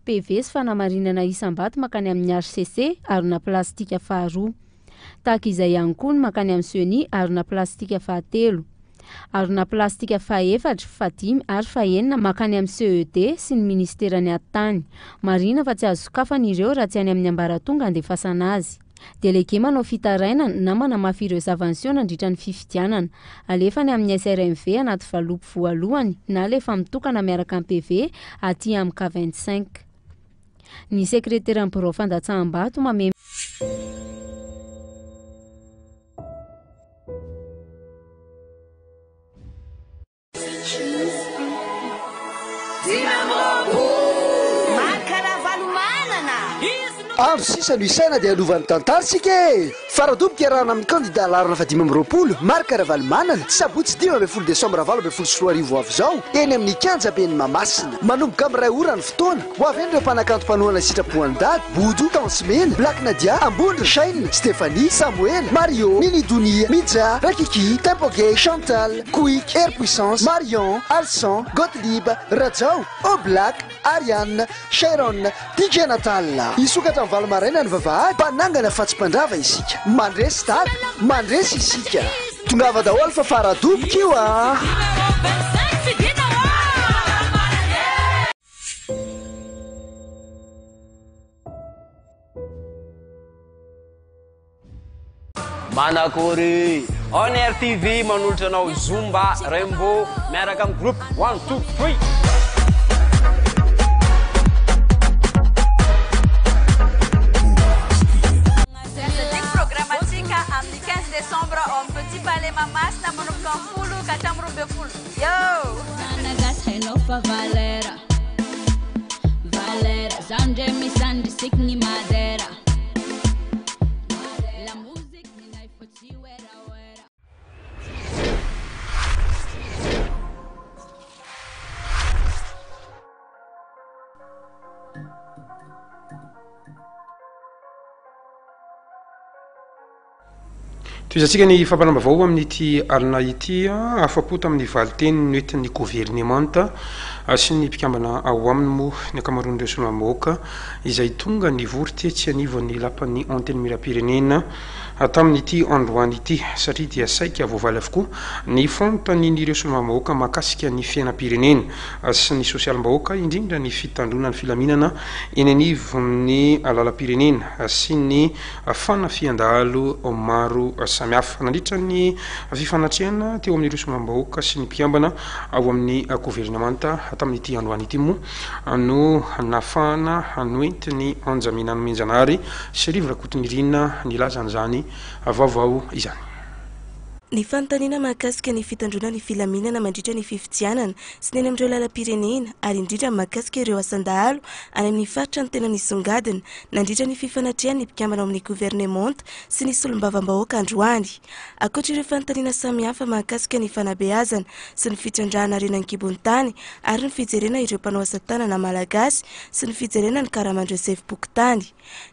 PV sy fanamarinana isam-bato mankany amin'ny hcc, harona plastika faharoa. Tahaka izay ihany koa ny mankany amin'ny ceni, harona plastika fahatelo. Harona plastika fahefatra, fahadimy ary fahenina mankany amin'ny CED sy ny minisiteran'ny Atitany. Marihina fa tsy azo sokafana ireo raha tsy any amin'ny ambaratonga andefasana azy. Delege manao fitarainana na manamafy ireo zava-niseho nandritra ny fifidianana. Alefa any amin'ny SRMV anaty valopy voalohany na alefa mitokana miaraka amin'ny PV aty amin'ny K 25. Ny sekreteran'ny birao fandatsaham-bato mame. Andro sisa no isaina dia hanova ny tantara isika e! Faradoboka iarahana amin'ny kandida laharana faha-25, Marc Ravalomanana, sabotsy 15 desambra 2018 ho avy izao, eny amin'ny kianjaben'i Mahamasina. Manomboka amin'ny iray ora ny fotoana. Ho avy eny ireo mpanakanto mpanohana sitrapo an'i Dada, Bodo, Tence Mena, Black Nadia, Ambondro, Shyn, Stephanie, Samoela, Mario, Nini Donia, Mija, Rakiki, Tempo Gay, Chantal, Quick, Air Puissance, Marion, Alson, Gothlieb, Rajao, O Black, Ariane, Sharon, DJ Natal. Hisokatra amin'ny valo maraina ny vavahady, mpanangana fa tsy mpandrava isika. Mandresy Dada, mandresy isika. Tongava daholo fa fara-doboka io a! Manakory! On Air TV manolotra anao Zumba Rainbow miaraka amin'ny groupe 1 2 3. Tadidiko programme-ntsika amin'ny 15 décembre ao amin'ny Petit Palais Mahamasina manomboka amin'ny folo ka hatramin'ny 12. Yo! Tohizantsika ny fampahalam-baovao amin'ity alina ity. Afa-po tamin'ny valin-teny noentin'ny governemanta sy ny mpikambana ao aminy moa ny ankamaroan'ireo solombavambahoaka izay tonga nivory tetsy anivon'ny lapan'ny Antenimierampirenena tamin'ity androany ity satria dia saika voavaly avokoa ny fanontanian'ireo solombavambahoaka mahakasika ny fiainam-pirenena sy ny sosialim-bahoaka indrindra ny fitandroana ny filaminana eny anivon'ny lalam-pirenena sy ny fanafihan-dahalo maro samihafa. Nandritra ny fifanatrehana teo amin'ireo solombavambahoaka sy ny mpikambana ao amin'ny governemanta tamin'ity androany ity moa no nahafahana noentin'i Anjamina Nomenjanahary sy Rivo Rakotonirina nilaza an'izany vaovao izany. Ny fanontaniana mahakasika ny fitandroana ny filaminana mandritra ny fifidianana sy ny eny amin'ireo lalam-pirenena ary indrindra ny mahakasika ireo asan-dahalo any amin'ny faritra no tena nisongadina nandritra ny fifanatrehan'ny mpikambana ao amin'ny governemanta sy ny solombavambahoaka androany. Ankoatra ireo fanontaniana samihafa mahakasika ny fanabeazana sy ny fitrandrahana harena an-kibon'ny tany ary ny fijerena ireo mpanao asa tanana malagasy sy ny fijerena ny karaman'ireo sefom-pokontany.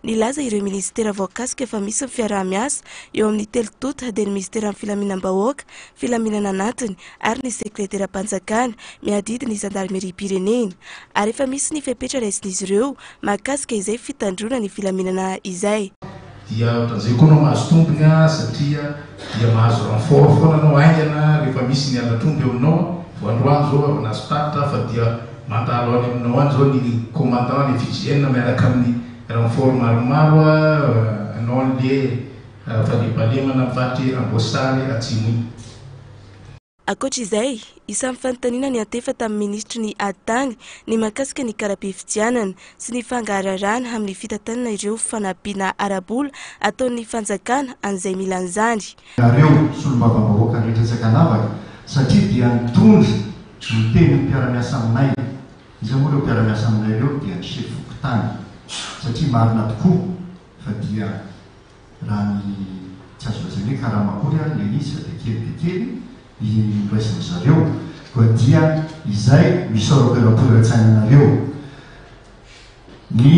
Nilaza ireo minisitera voakasika fa misy ny fiaraha-miasa eo amin'ny telo tonta dia ny minisiteran'ny filaminam-bahoaka, filaminana anatiny ary ny sekreteram-panjakana miadidy ny zandarimeriam-pirenena ary efa misy ny fepetra raisin'izy ireo mahakasika izay fitandroana ny filaminana izay. Dia ohatran'izay koa anao mahazo tombony an, satria dia mahazo renfort foana anao haingana rehefa misy ny halatr'omby eo aminao, vao androany izao avy nahazo tatitra aho fa dia mandalo any aminao any izao ny commandant ny FIGN miaraka amin'ny renfort maromaro anao an'le fandriampahalemana amin'ny faritry Amboasary Atsimo iny. Ankoatra izay, isan'ny fanontaniana niantefa tamin'ny minisitry ny Ady tany ny mahakasika ny kara-pifidianana sy ny fangahararahana amin'ny fitantanana ireo fanampiana ara-bola ataon'ny fanjakana an'izay mila an'izany. Nareo solombavambahoaka rehetra tsy ankanavaka satria dia nitondra ny tenin'ny mpiara-miasa aminay, iza moa ireo mpiara-miasa aminay ireo dia ny chef fokontany satria marina tokoa fa dia Raha ny tsy azo lazaina hoe karama akory ary ilay izy fa dia kely dia kely ny noraisin-dry zareo. Koa dia izay no isaorako ireo mpiray-tsaina anareo. Ny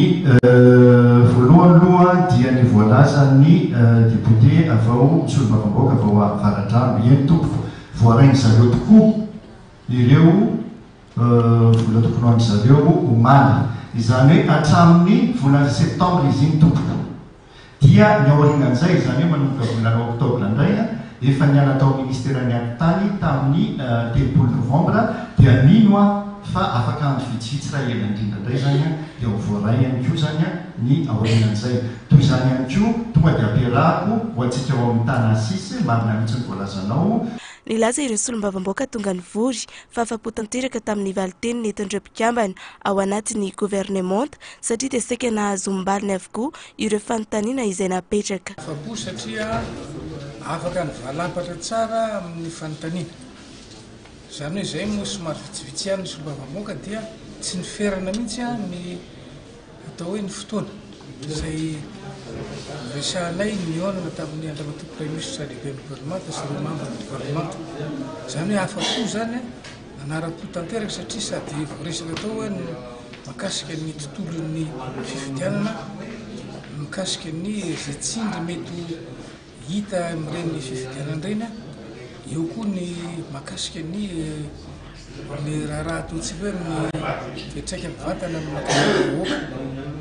voalohany aloha dia ny voalazan'ny député avy ao solombavambahoaka avy ao Avaradrano. Eny tompoko, voarain-dry zareo tokoa ireo vola tokony ho an-dry zareo omaly. Izany hoe hatramin'ny volana septambra izy iny tompoko. Dia ny aorianan'izay, izany hoe manomboka volana oktobra indray, efa niala tao amin'ny ministeran'ny Atitany tamin'ny 30 novambra, dia mino aho fa afaka andro vitsivitsy raha ela indrindra indray izany dia ho voaray ihany koa izany ny aorianan'izay. Toy izany ihany koa, tonga dia ampiarahako ho antsika ao amin'ny Tana Six, marina mihitsy ny voalazanao. Nilaza ireo solombavambaoka tonga nivory fa afa-po tanteraka tamin'ny valinteny nentin'ireo mpikambana ao anatin'ny governemanta satria dia saika nahazo ombaliny avokoa ireo fanontaniana izay napetraka. Afa-po satria afaka nivalampatra tsara amin'ny fanontaniana. Izany hoe izay moa somary vitsivitsy ihany ny solombavambahoaka dia tsy niferana mihitsy ny atao hoe ny fotoana izay niresahanay nihaonana tamin'ny Andriamatoa Praiminisitra lehiben'ny governemanta sy ireo mambran'ny governemanta. Izany hoe afa-po izany Nanara-po tanteraka satria sady voaresaka tao ny mahakasika ny tontolon'ny fifidianana, mikasika ny izay tsindry mety ho hita amin'ireny fifidianana ireny, eo koa ny mahakasika ny ny raharaha ataontsika hoe ny fiantraika mivantana amin'ny mahakasika ny vahoaka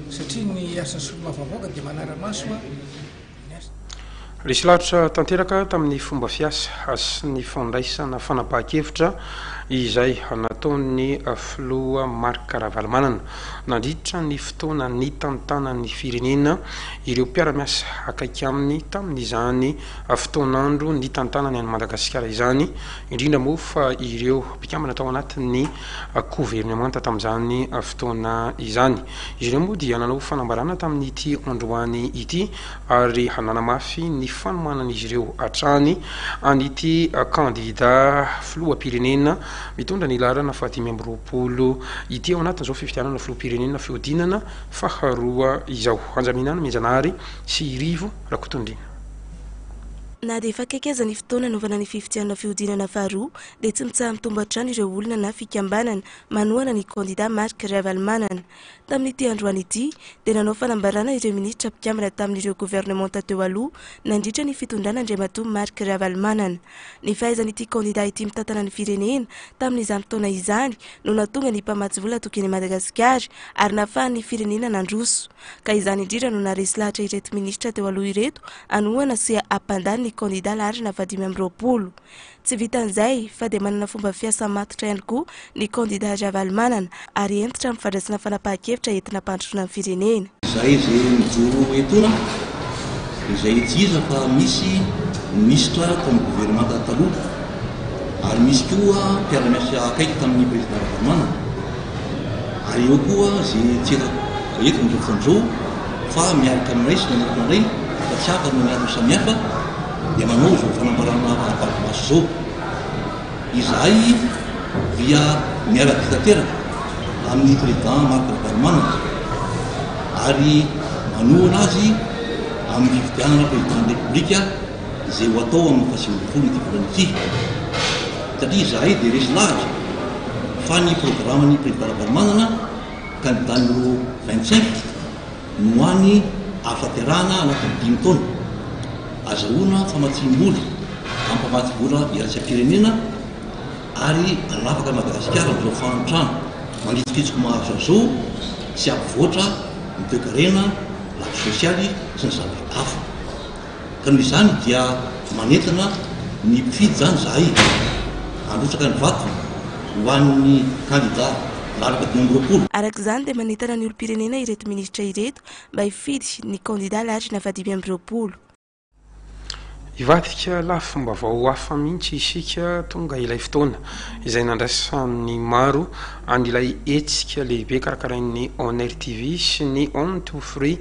satria ny asan'ny solombavambahoaka dia manara-maso ny asa. Resy lahatra tanteraka tamin'ny fomba fiasa sy ny fandraisana fanapahan-kevitra izay nataon'ny filoha Marc Ravalomanana nandritra ny fotoana nitantanany ny firenena ireo mpiara-miasa akaiky aminy tamin'izany fotoan'andro nitantanany an'i Madagasikara izany, indrindra moa fa ireo mpikambana tao anatin'ny governemanta tamin'izany fotoana izany. Izy ireo moa dia nanao fanambarana tamin'ity androany ity ary nanamafy ny fanomanan'izy ireo hatrany an'ity kandida filoham-pirenena mitondra ny laharana faha-25 ity ao anatin'izao fifidianana filoham-pirenena fihodinana faharoa izao. Anjaminana Mianjanahary sy Rivo Rakotondriana. Na dia efa akaiky aza ny fotoana hanaovana ny fifidianana fihodinana faharoa dia tsy mitsaha-mitombo hatrany ireo olona na fikambanana manohana ny kandida Marc Ravalomanana. Tamin'ity androany ity dia nanao fanambarana ireo minisitra mpikambana tamin'ireo governemanta teo aloha nandritra ny fitondrana Andriamatoa Marc Ravalomanana. Ny fahaizan'ity kandida ity mitantana ny firenena tamin'izany fotoana izany no nahatonga ny mpamatsy vola tokony Madagasikara ary nahafahan'ny firenena nandroso. Ka izany indrindra no naharesy lahatra ireto minisitra teo aloha ireto hanohana sy hampandany ny kandida laharana fahadimy amby roapolo. Tsy vitan'izay fa dia manana fomba fiasa matotra ihany koa ny kandida Ravalomanana ary hentitra amin'ny fandraisana fanapahan-kevitra entina hampandrosoana ny firenena. Izahay izay mijoro etoana izay tsy iza fa misy minisitra tamin'ny governemanta taloha ary misy koa mpiara-miasa akaiky tamin'ny président Ravalomanana ary eo koa izay tsy eto eto amin'izao fotoana izao fa miaraka aminay sy manaraka anay fa tsy hafa noho ny antony samihafa dia manao izao fanambarana ampahibemaso izao. Izahay dia miara-dia tanteraka amin'ny Président Marc Ravalomanana ary manohana azy amin'ny fifidianana Président ny Repoblika izay ho atao amin'ny faha 19 ity volana ity satria izahay dia resy lahatra fa ny programan'ny Président Ravalomanana candidat numéro 25 no hany azo tanterahana anatin'ny dimy taona azahoana famatsiam-bola amin'ny mpamatsy vola iraisam-pirenena ary hanafaka an'i Madagasikara amin'izao fahantrana manitsikitsiko mahazo azy izao sy hampivoatra ny toekarena, lafy sosialy sy ny zavatra hafa. Ka noho izany dia manentana ny mpifidy izany izahay handrotsaka ny vato ho an'ny kandida laharana 25. Araka izany dia manentana ny olom-pirenena ireto minisitra ireto mba hifidy ny kandida laharana faha 25. Hivadika lafim-baovao hafa mihitsy isika tonga ilay fotoana izay nandraisan'ny maro an'ilay hetsika lehibe karakarain'ny On Air TV sy ny On Two Free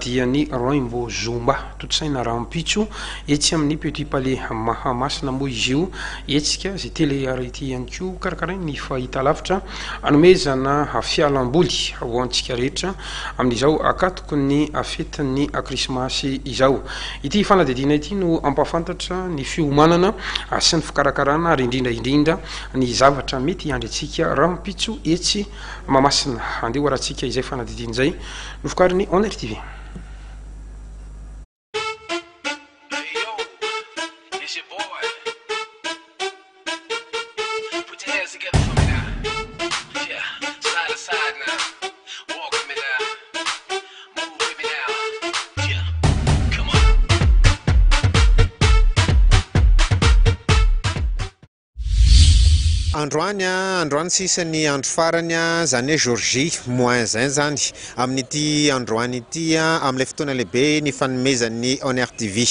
dia ny Rainbow Zumba. Tontosaina rahampitso etsy amin'ny Petit Palais Mahamasina moa izy io hetsika izay télé-réalité ihany koa karakarain'ny fahitalavitra hanomezana fialamboly ho antsika rehetra amin'izao ankatoky ny fetin'ny krismasy izao. Ity fanadihadiana ity no hampahafantatra ny fiomanana sy ny fikarakarana ary indrindra indrindra ny zavatra mety hiandry antsika rahampitso etsy Mahamasina. Andeha ho arahantsika izay fanadihadiana izay novokarin'ny On Air TV. Androany a, androany sisa ny andro farany a, zany hoe jour J moins un zany amin'ity androany ity a, amin'ilay fotoana lehibe nifanomezan'ny On Air TV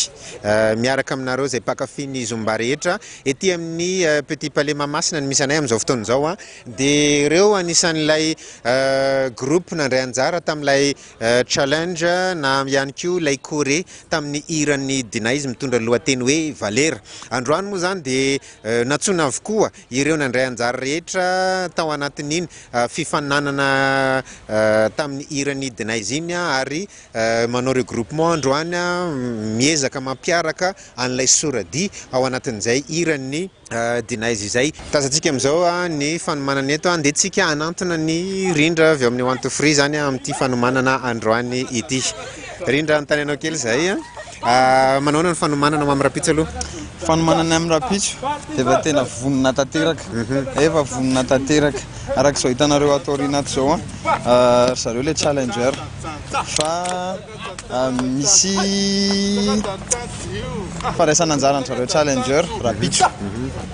miaraka aminareo izay mpankafy ny Zumba rehetra ety amin'ny Petit Palais Mahamasina no misy anay amin'izao fotoana izao a, dia ireo anisan'ilay groupe nandray anjara tamin'ilay challenge na ihany koa ilay choré tamin'ny hiran'ny Dinaise mitondra ny lohateny hoe Valera. Androany moa izany dia nantsoina avokoa ireo nandray anjara rehetra tao anatin'iny fifaninanana tamin'ny hiran'ny Dinaise iny ary manao regroupement androany miezaka mampiaraka an'ilay soradia ao anatin'izay hiran'ny Dinaise izay. Tazantsika amin'izao ny fanomanana eto. Andeha tsika hanantona ny Rindra avy ao amin'ny One Two Free izany amin'ity fanomanana androany ity. Rindra, anontany anao kely izay. Manahoana ny fanomanana ho amin'ny rahampitso aloha? Fanomanana amin'ny rahampitso dia efa tena vonona tanteraka. Efa vonona tanteraka. Araka izao hitanareo ato aoriana ato izao, ry zareo ilay challenger fa Misy fandraisana anjara an-dry zareo Challenger rahampitso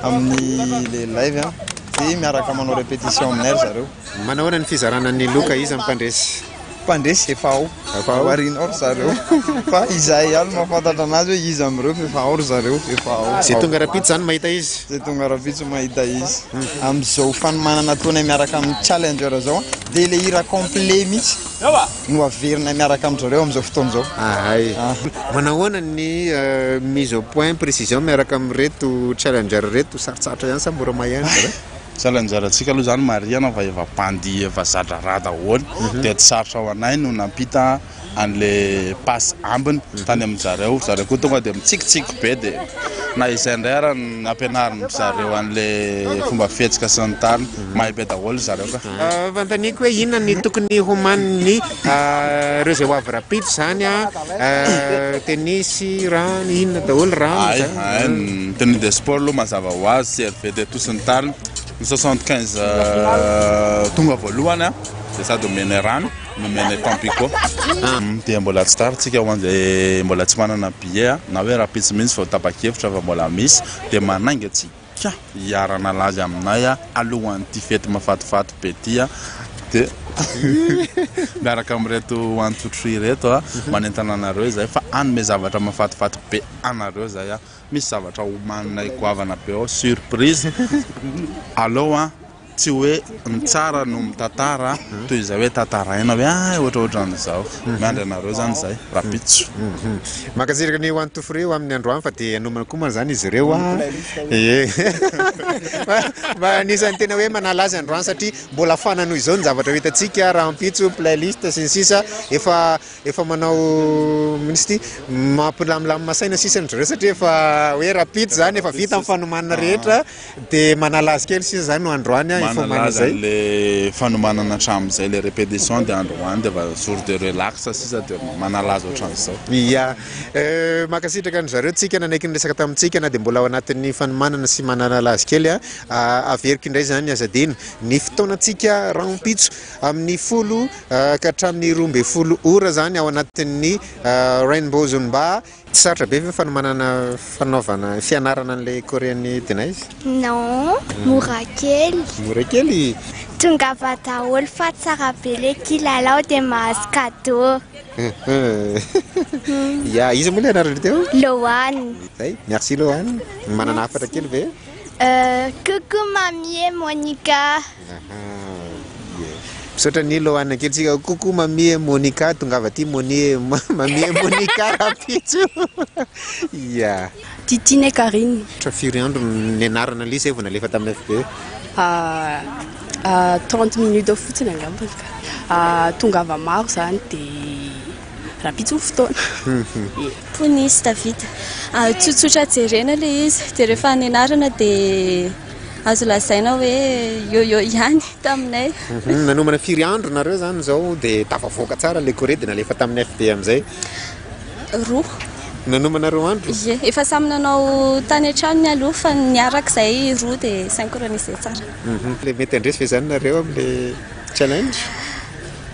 amin'ny le live dia miaraka manao répétition aminay ry zareo. Manahoana ny fizarana ny loka, iza ny mpandresy? Mpandresy efa ao, Efa ao? Aoriana ao ry zareo fa izahay ihany no mahafantatra anazy hoe iza amin'ireo fa efa ao ry zareo, efa ao. Izay tonga rahampitso izany mahita izy? Izay tonga rahampitso mahita izy. Amin'izao fanomanana ataonay miaraka amin'ny Challenger izao dia ilay hira complet mihitsy. no averina miaraka amin-dry zareo amin'izao fotoana izao. Ahay. Manahoana ny mise au point précision miaraka amin'ireto challenger ireto? Sarotsarotra ihany sa mora mahay ihany ry zareo? Challenger antsika aloha izany marihana fa efa bandy efa za-draharaha daholo dia tsy sarotra ho anay no nampita an'le passe ambiny tany amin-jareo, zareo koa tonga dia mitsikitsiky be dia na izay indray ara nampianarin-dry zareo an'le fomba fihetsika sy ny tariny, mahay be daholo ry zareo ka. Fanontaniako hoe inona ny tokony homanin'ny ireo izay ho avy rahampitso izany an, tennis, rano, inona daholo, rano Hay, izany? hay, ny tenue de sport aloha mazava ho azy, serviette et tout sy ny tariny, ny 75 tonga voalohany an, dia sady omenay rano. Nomena Tampico. Dia mbola tsy tara tsika ho an'izay mbola tsy manana billet na hoe rahampitso mihitsy vao tapa-kevitra fa mbola misy dia manainga antsika hiara-nalaza aminay alohan'ity fety mahafatifaty be ity dia miaraka amin'ireto one two three ireto manentana anareo izahay fa hanome zavatra mahafatifaty be anareo izahay. Misy zavatra homaninay goavana be ao surprise. Aleo an! Tsy hoe ny tsara no mitantara toy izay hoe tantaraina hoe ah ohatrohatran'izao. Miandry anareo izany izay rahampitso. Mankasitraka ny One Two Three ho amin'ny androany fa dia hanomana koa moa izany izy ireo an. Ie. Mba anisan'ny tena hoe manala azy androany satria mbola fana noho izao ny zavatra ho hitantsika rahampitso, playlist sy ny sisa. Efa Efa manao mintsy ity mampilamlamina saina sisa ny zareo satria efa hoe rapide zany efa vita ny fanomanana rehetra dia manala azy kely sisa zany no androany a efa Manala azy izay. an'le fanomanana hatramin'izay le répétition dia androany dia efa jour de relax sisa dia manala azy ohatran'izao. Ya, mankasitraka an-dry zareo tsika nanaiky niresaka tamintsika na dia mbola ao anatin'ny fanomanana sy manalala azy kely a. Averiko indray izany aza adino ny fotoanantsika rahampitso amin'ny 10 ka hatramin'ny 12 ora izany ao anatin'ny Rainbow Zumba. Tsy sarotra be ve ny fanomanana fanaovana fianarana an'ilay Korean'ny Denise? Non, mora kely. Mora kely? Tongava daholo fa tsara be le kilalao dia mahazo cadeau. Ya, iza moa ilay anarana teo? Loane. Zay, merci Loane. Manana hafatra kely ve? Coucou mamie et Monica. Misaotra an'i Loana kely tsika. Coucou mamie et Monica, tongava aty Monie mamie et Monica rahampitso. Ya. Titine et Karine. Tra firy andro no nianarana an'ilay izy zay vao nalefa tamin'ny FB? 30 minutes eo fotsiny angambany ka. Tongava maro zany dia rahampitso ny fotoana. Ponisy David. Tsotsotra jerena ilay izy dia rehefa nianarana dia azo lazaina hoe eo eo ihany taminay. Nanomana firy andro nareo zany izao dia tafavoaka tsara ilay choré dia nalefa tamin'ny FB amin'izay? Roa. Nanomana roa andro? Ie, efa samy nanao tany an-trano nialoha fa niaraka izahay roa dia synchronisé tsara. Mety handresy ve izany nareo amin'ilay challenge?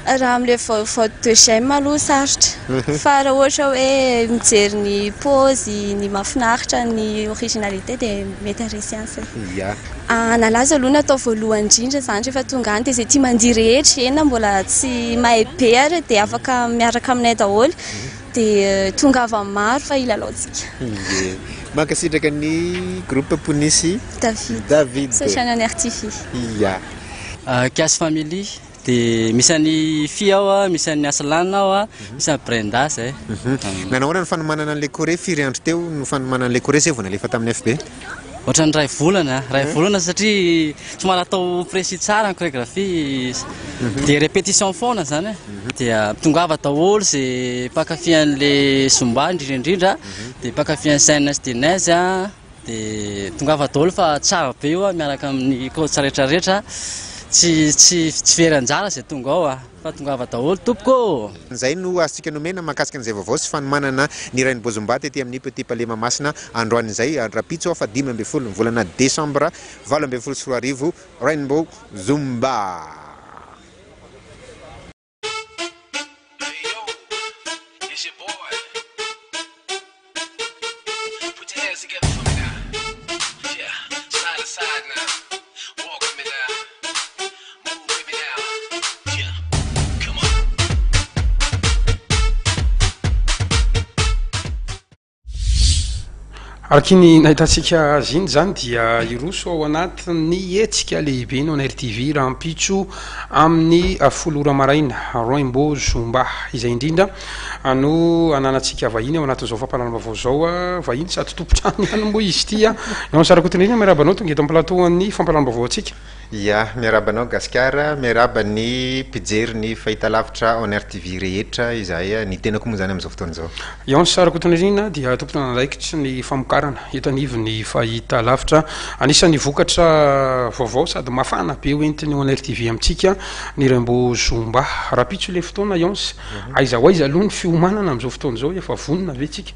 Raha amin'ilay vote de j'aime aloha sarotra fa raha ohatra hoe mijery ny paozy, ny mahafinaritra, ny originalité dia mety haharesy ihany izay. Ya. Nalaza aloha natao voalohany indrindra izany rehefa tonga any dia izay tia mandihy rehetra, eny na mbola tsy mahay be ary dia afaka miaraka aminay daholo dia tongava maro fa hilalaontsika. Ie. Mankasitraka ny groupe Ponisy David. David. Saosana ny RTV. Ya. Kiasy Family. Dia misy an'i Fy ao a, misy an'i Aslan ao a, misy an'i Brenda zay. Nanao ahoana ny fanomanana an'ilay choré? Firy andro teo no fanomanana an'ilay choré zay vao nalefa tamin'ny FB? Ohatran'ny iray volana, iray volana satria somary atao précis tsara ny chorégraphie, dia répétition foana zany e. Dia tongava daholo ze mpankafy an'le zumba indrindra indrindra, dia mpankafy an'i Scène sy Denise a. Dia tongava daholo fa tsara be io miaraka amin'ny coach rehetra rehetra. Tsy tsy tsy very anjara izay tonga ao a. Fa tongava daholo tompoko ô! Izay no azontsika nomena mahakasika an'izay vaovao sy fanomanana ny Rain'i Bozomba tety amin'ny Petit Palais Mahamasina androany izay, rahampitso faha 15 ny volana desambra 2018, Rainbow Zumba. Araka iny nahitantsika azy iny izany dia hiroso ao anatin'ny hetsika lehibe ny ONRTV rahampitso amin'ny 10 ora maraina, Rainbow Zumba. Izay indrindra no ananantsika vahiny ao anatin'izao fampahalalam-baovao izao, vahiny sady tompon-trano ihany moa izy ity. Eo amin'ny Sarakotonirina, miarahaba anao tonga eto amin'ny plateau an'ny fampahalalam-baovao antsika. Ya, miarahaba anao Gasikara, miarahaba ny mpijery ny fahitalavitra Onr TV rehetra izahay, ny tenako moa izany amin'izao fotoana izao. Eonce Rakotonirina dia tompon'andraikitry ny famokarana eto anivon'ny fahitalavitra. Anisan'ny vokatra vaovao sady mafana be hoentin'ny Onr TV amintsika ny Rainbow Zumba. Rahampitso ilay fotoana Eonce, aiza ho aiza aloha ny fiomanana amin'izao fotoana izao, efa vonona ve tsika?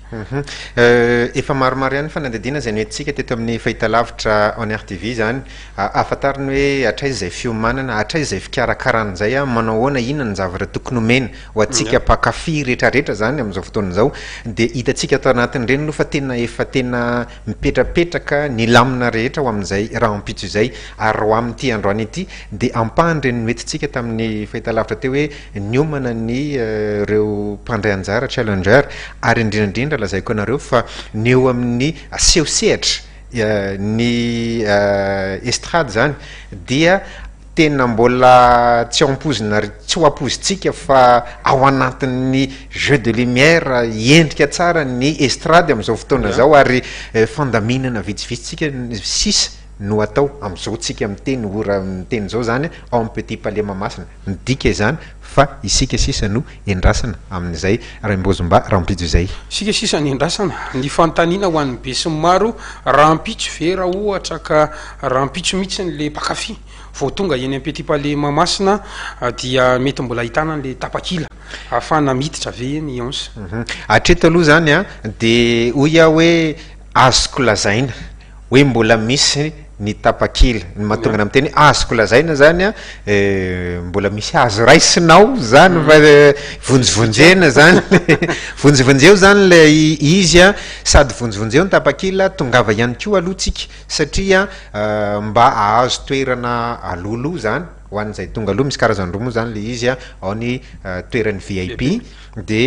Efa maromaro ihany ny fanadihadiana izay noentintsika teto amin'ny fahitalavitra Onr TV izany. Ahafantariny hoe hatraiza izay fiomanana, hatraiza izay fikarakarana izay, manao ahoana, inona ny zavatra tokony homena ho antsika mpankafy rehetrarehetra izany amin'izao fotoana izao. Dia hitantsika ato anatin'ireny aloha fa tena efa tena mipetrapetraka ny lamina rehetra ho amin'izay rahampitso izay. Ary ho amin'ity androany ity dia ampahany ireny noentintsika tamin'ny fahitalavitra teo hoe niomana ny ireo mpandray anjara, challenger, ary indrindra indrindra lazaiko anareo fa ny eo amin'ny seho sehatra, ny estrade zany dia tena mbola tsy ao ampoizina tsy ho ampoizintsika fa ao anatin'ny jeu de lumière endrika tsara ny estrade amin'izao fotoana izao ary fandaminana vitsivitsy tsika sisa no atao amin'izao tsika miteny ora miteny izao zany ao amin'ny Petit Palais Mahamasina Midika izany fa isika sisa no endrasana amin'izay Raimbozombà rahampitso izay. Isika sisa no endrasana. Ny fanontaniana ho an'ny besinimaro, rahampitso ve raha ohatra ka rahampitso mihitsy le mpankafy vao tonga eny am Petit Palais Mahamasina dia mety mbola ahitana an'le tapakila ahafahana miditra ve eny Eonce? Hatreto aloha izany an, dia hoy aho hoe azoko lazaina hoe mbola misy ny tapakila. Ny mahatonga anah miteny hoe azoko lazaina zany an, mbola misy azo raisina ao zany fa vonjivonjena zany, vonjivonjeo zany ilay izy an, sady vonjivonjeo ny tapakila, tongava ihany koa aloha tsika satria mba ahazo toerana alohaloha zany ho an'izay tonga aloha, misy karazany roa moa zany ilay izy an, ao ny toeran'ny VIP de.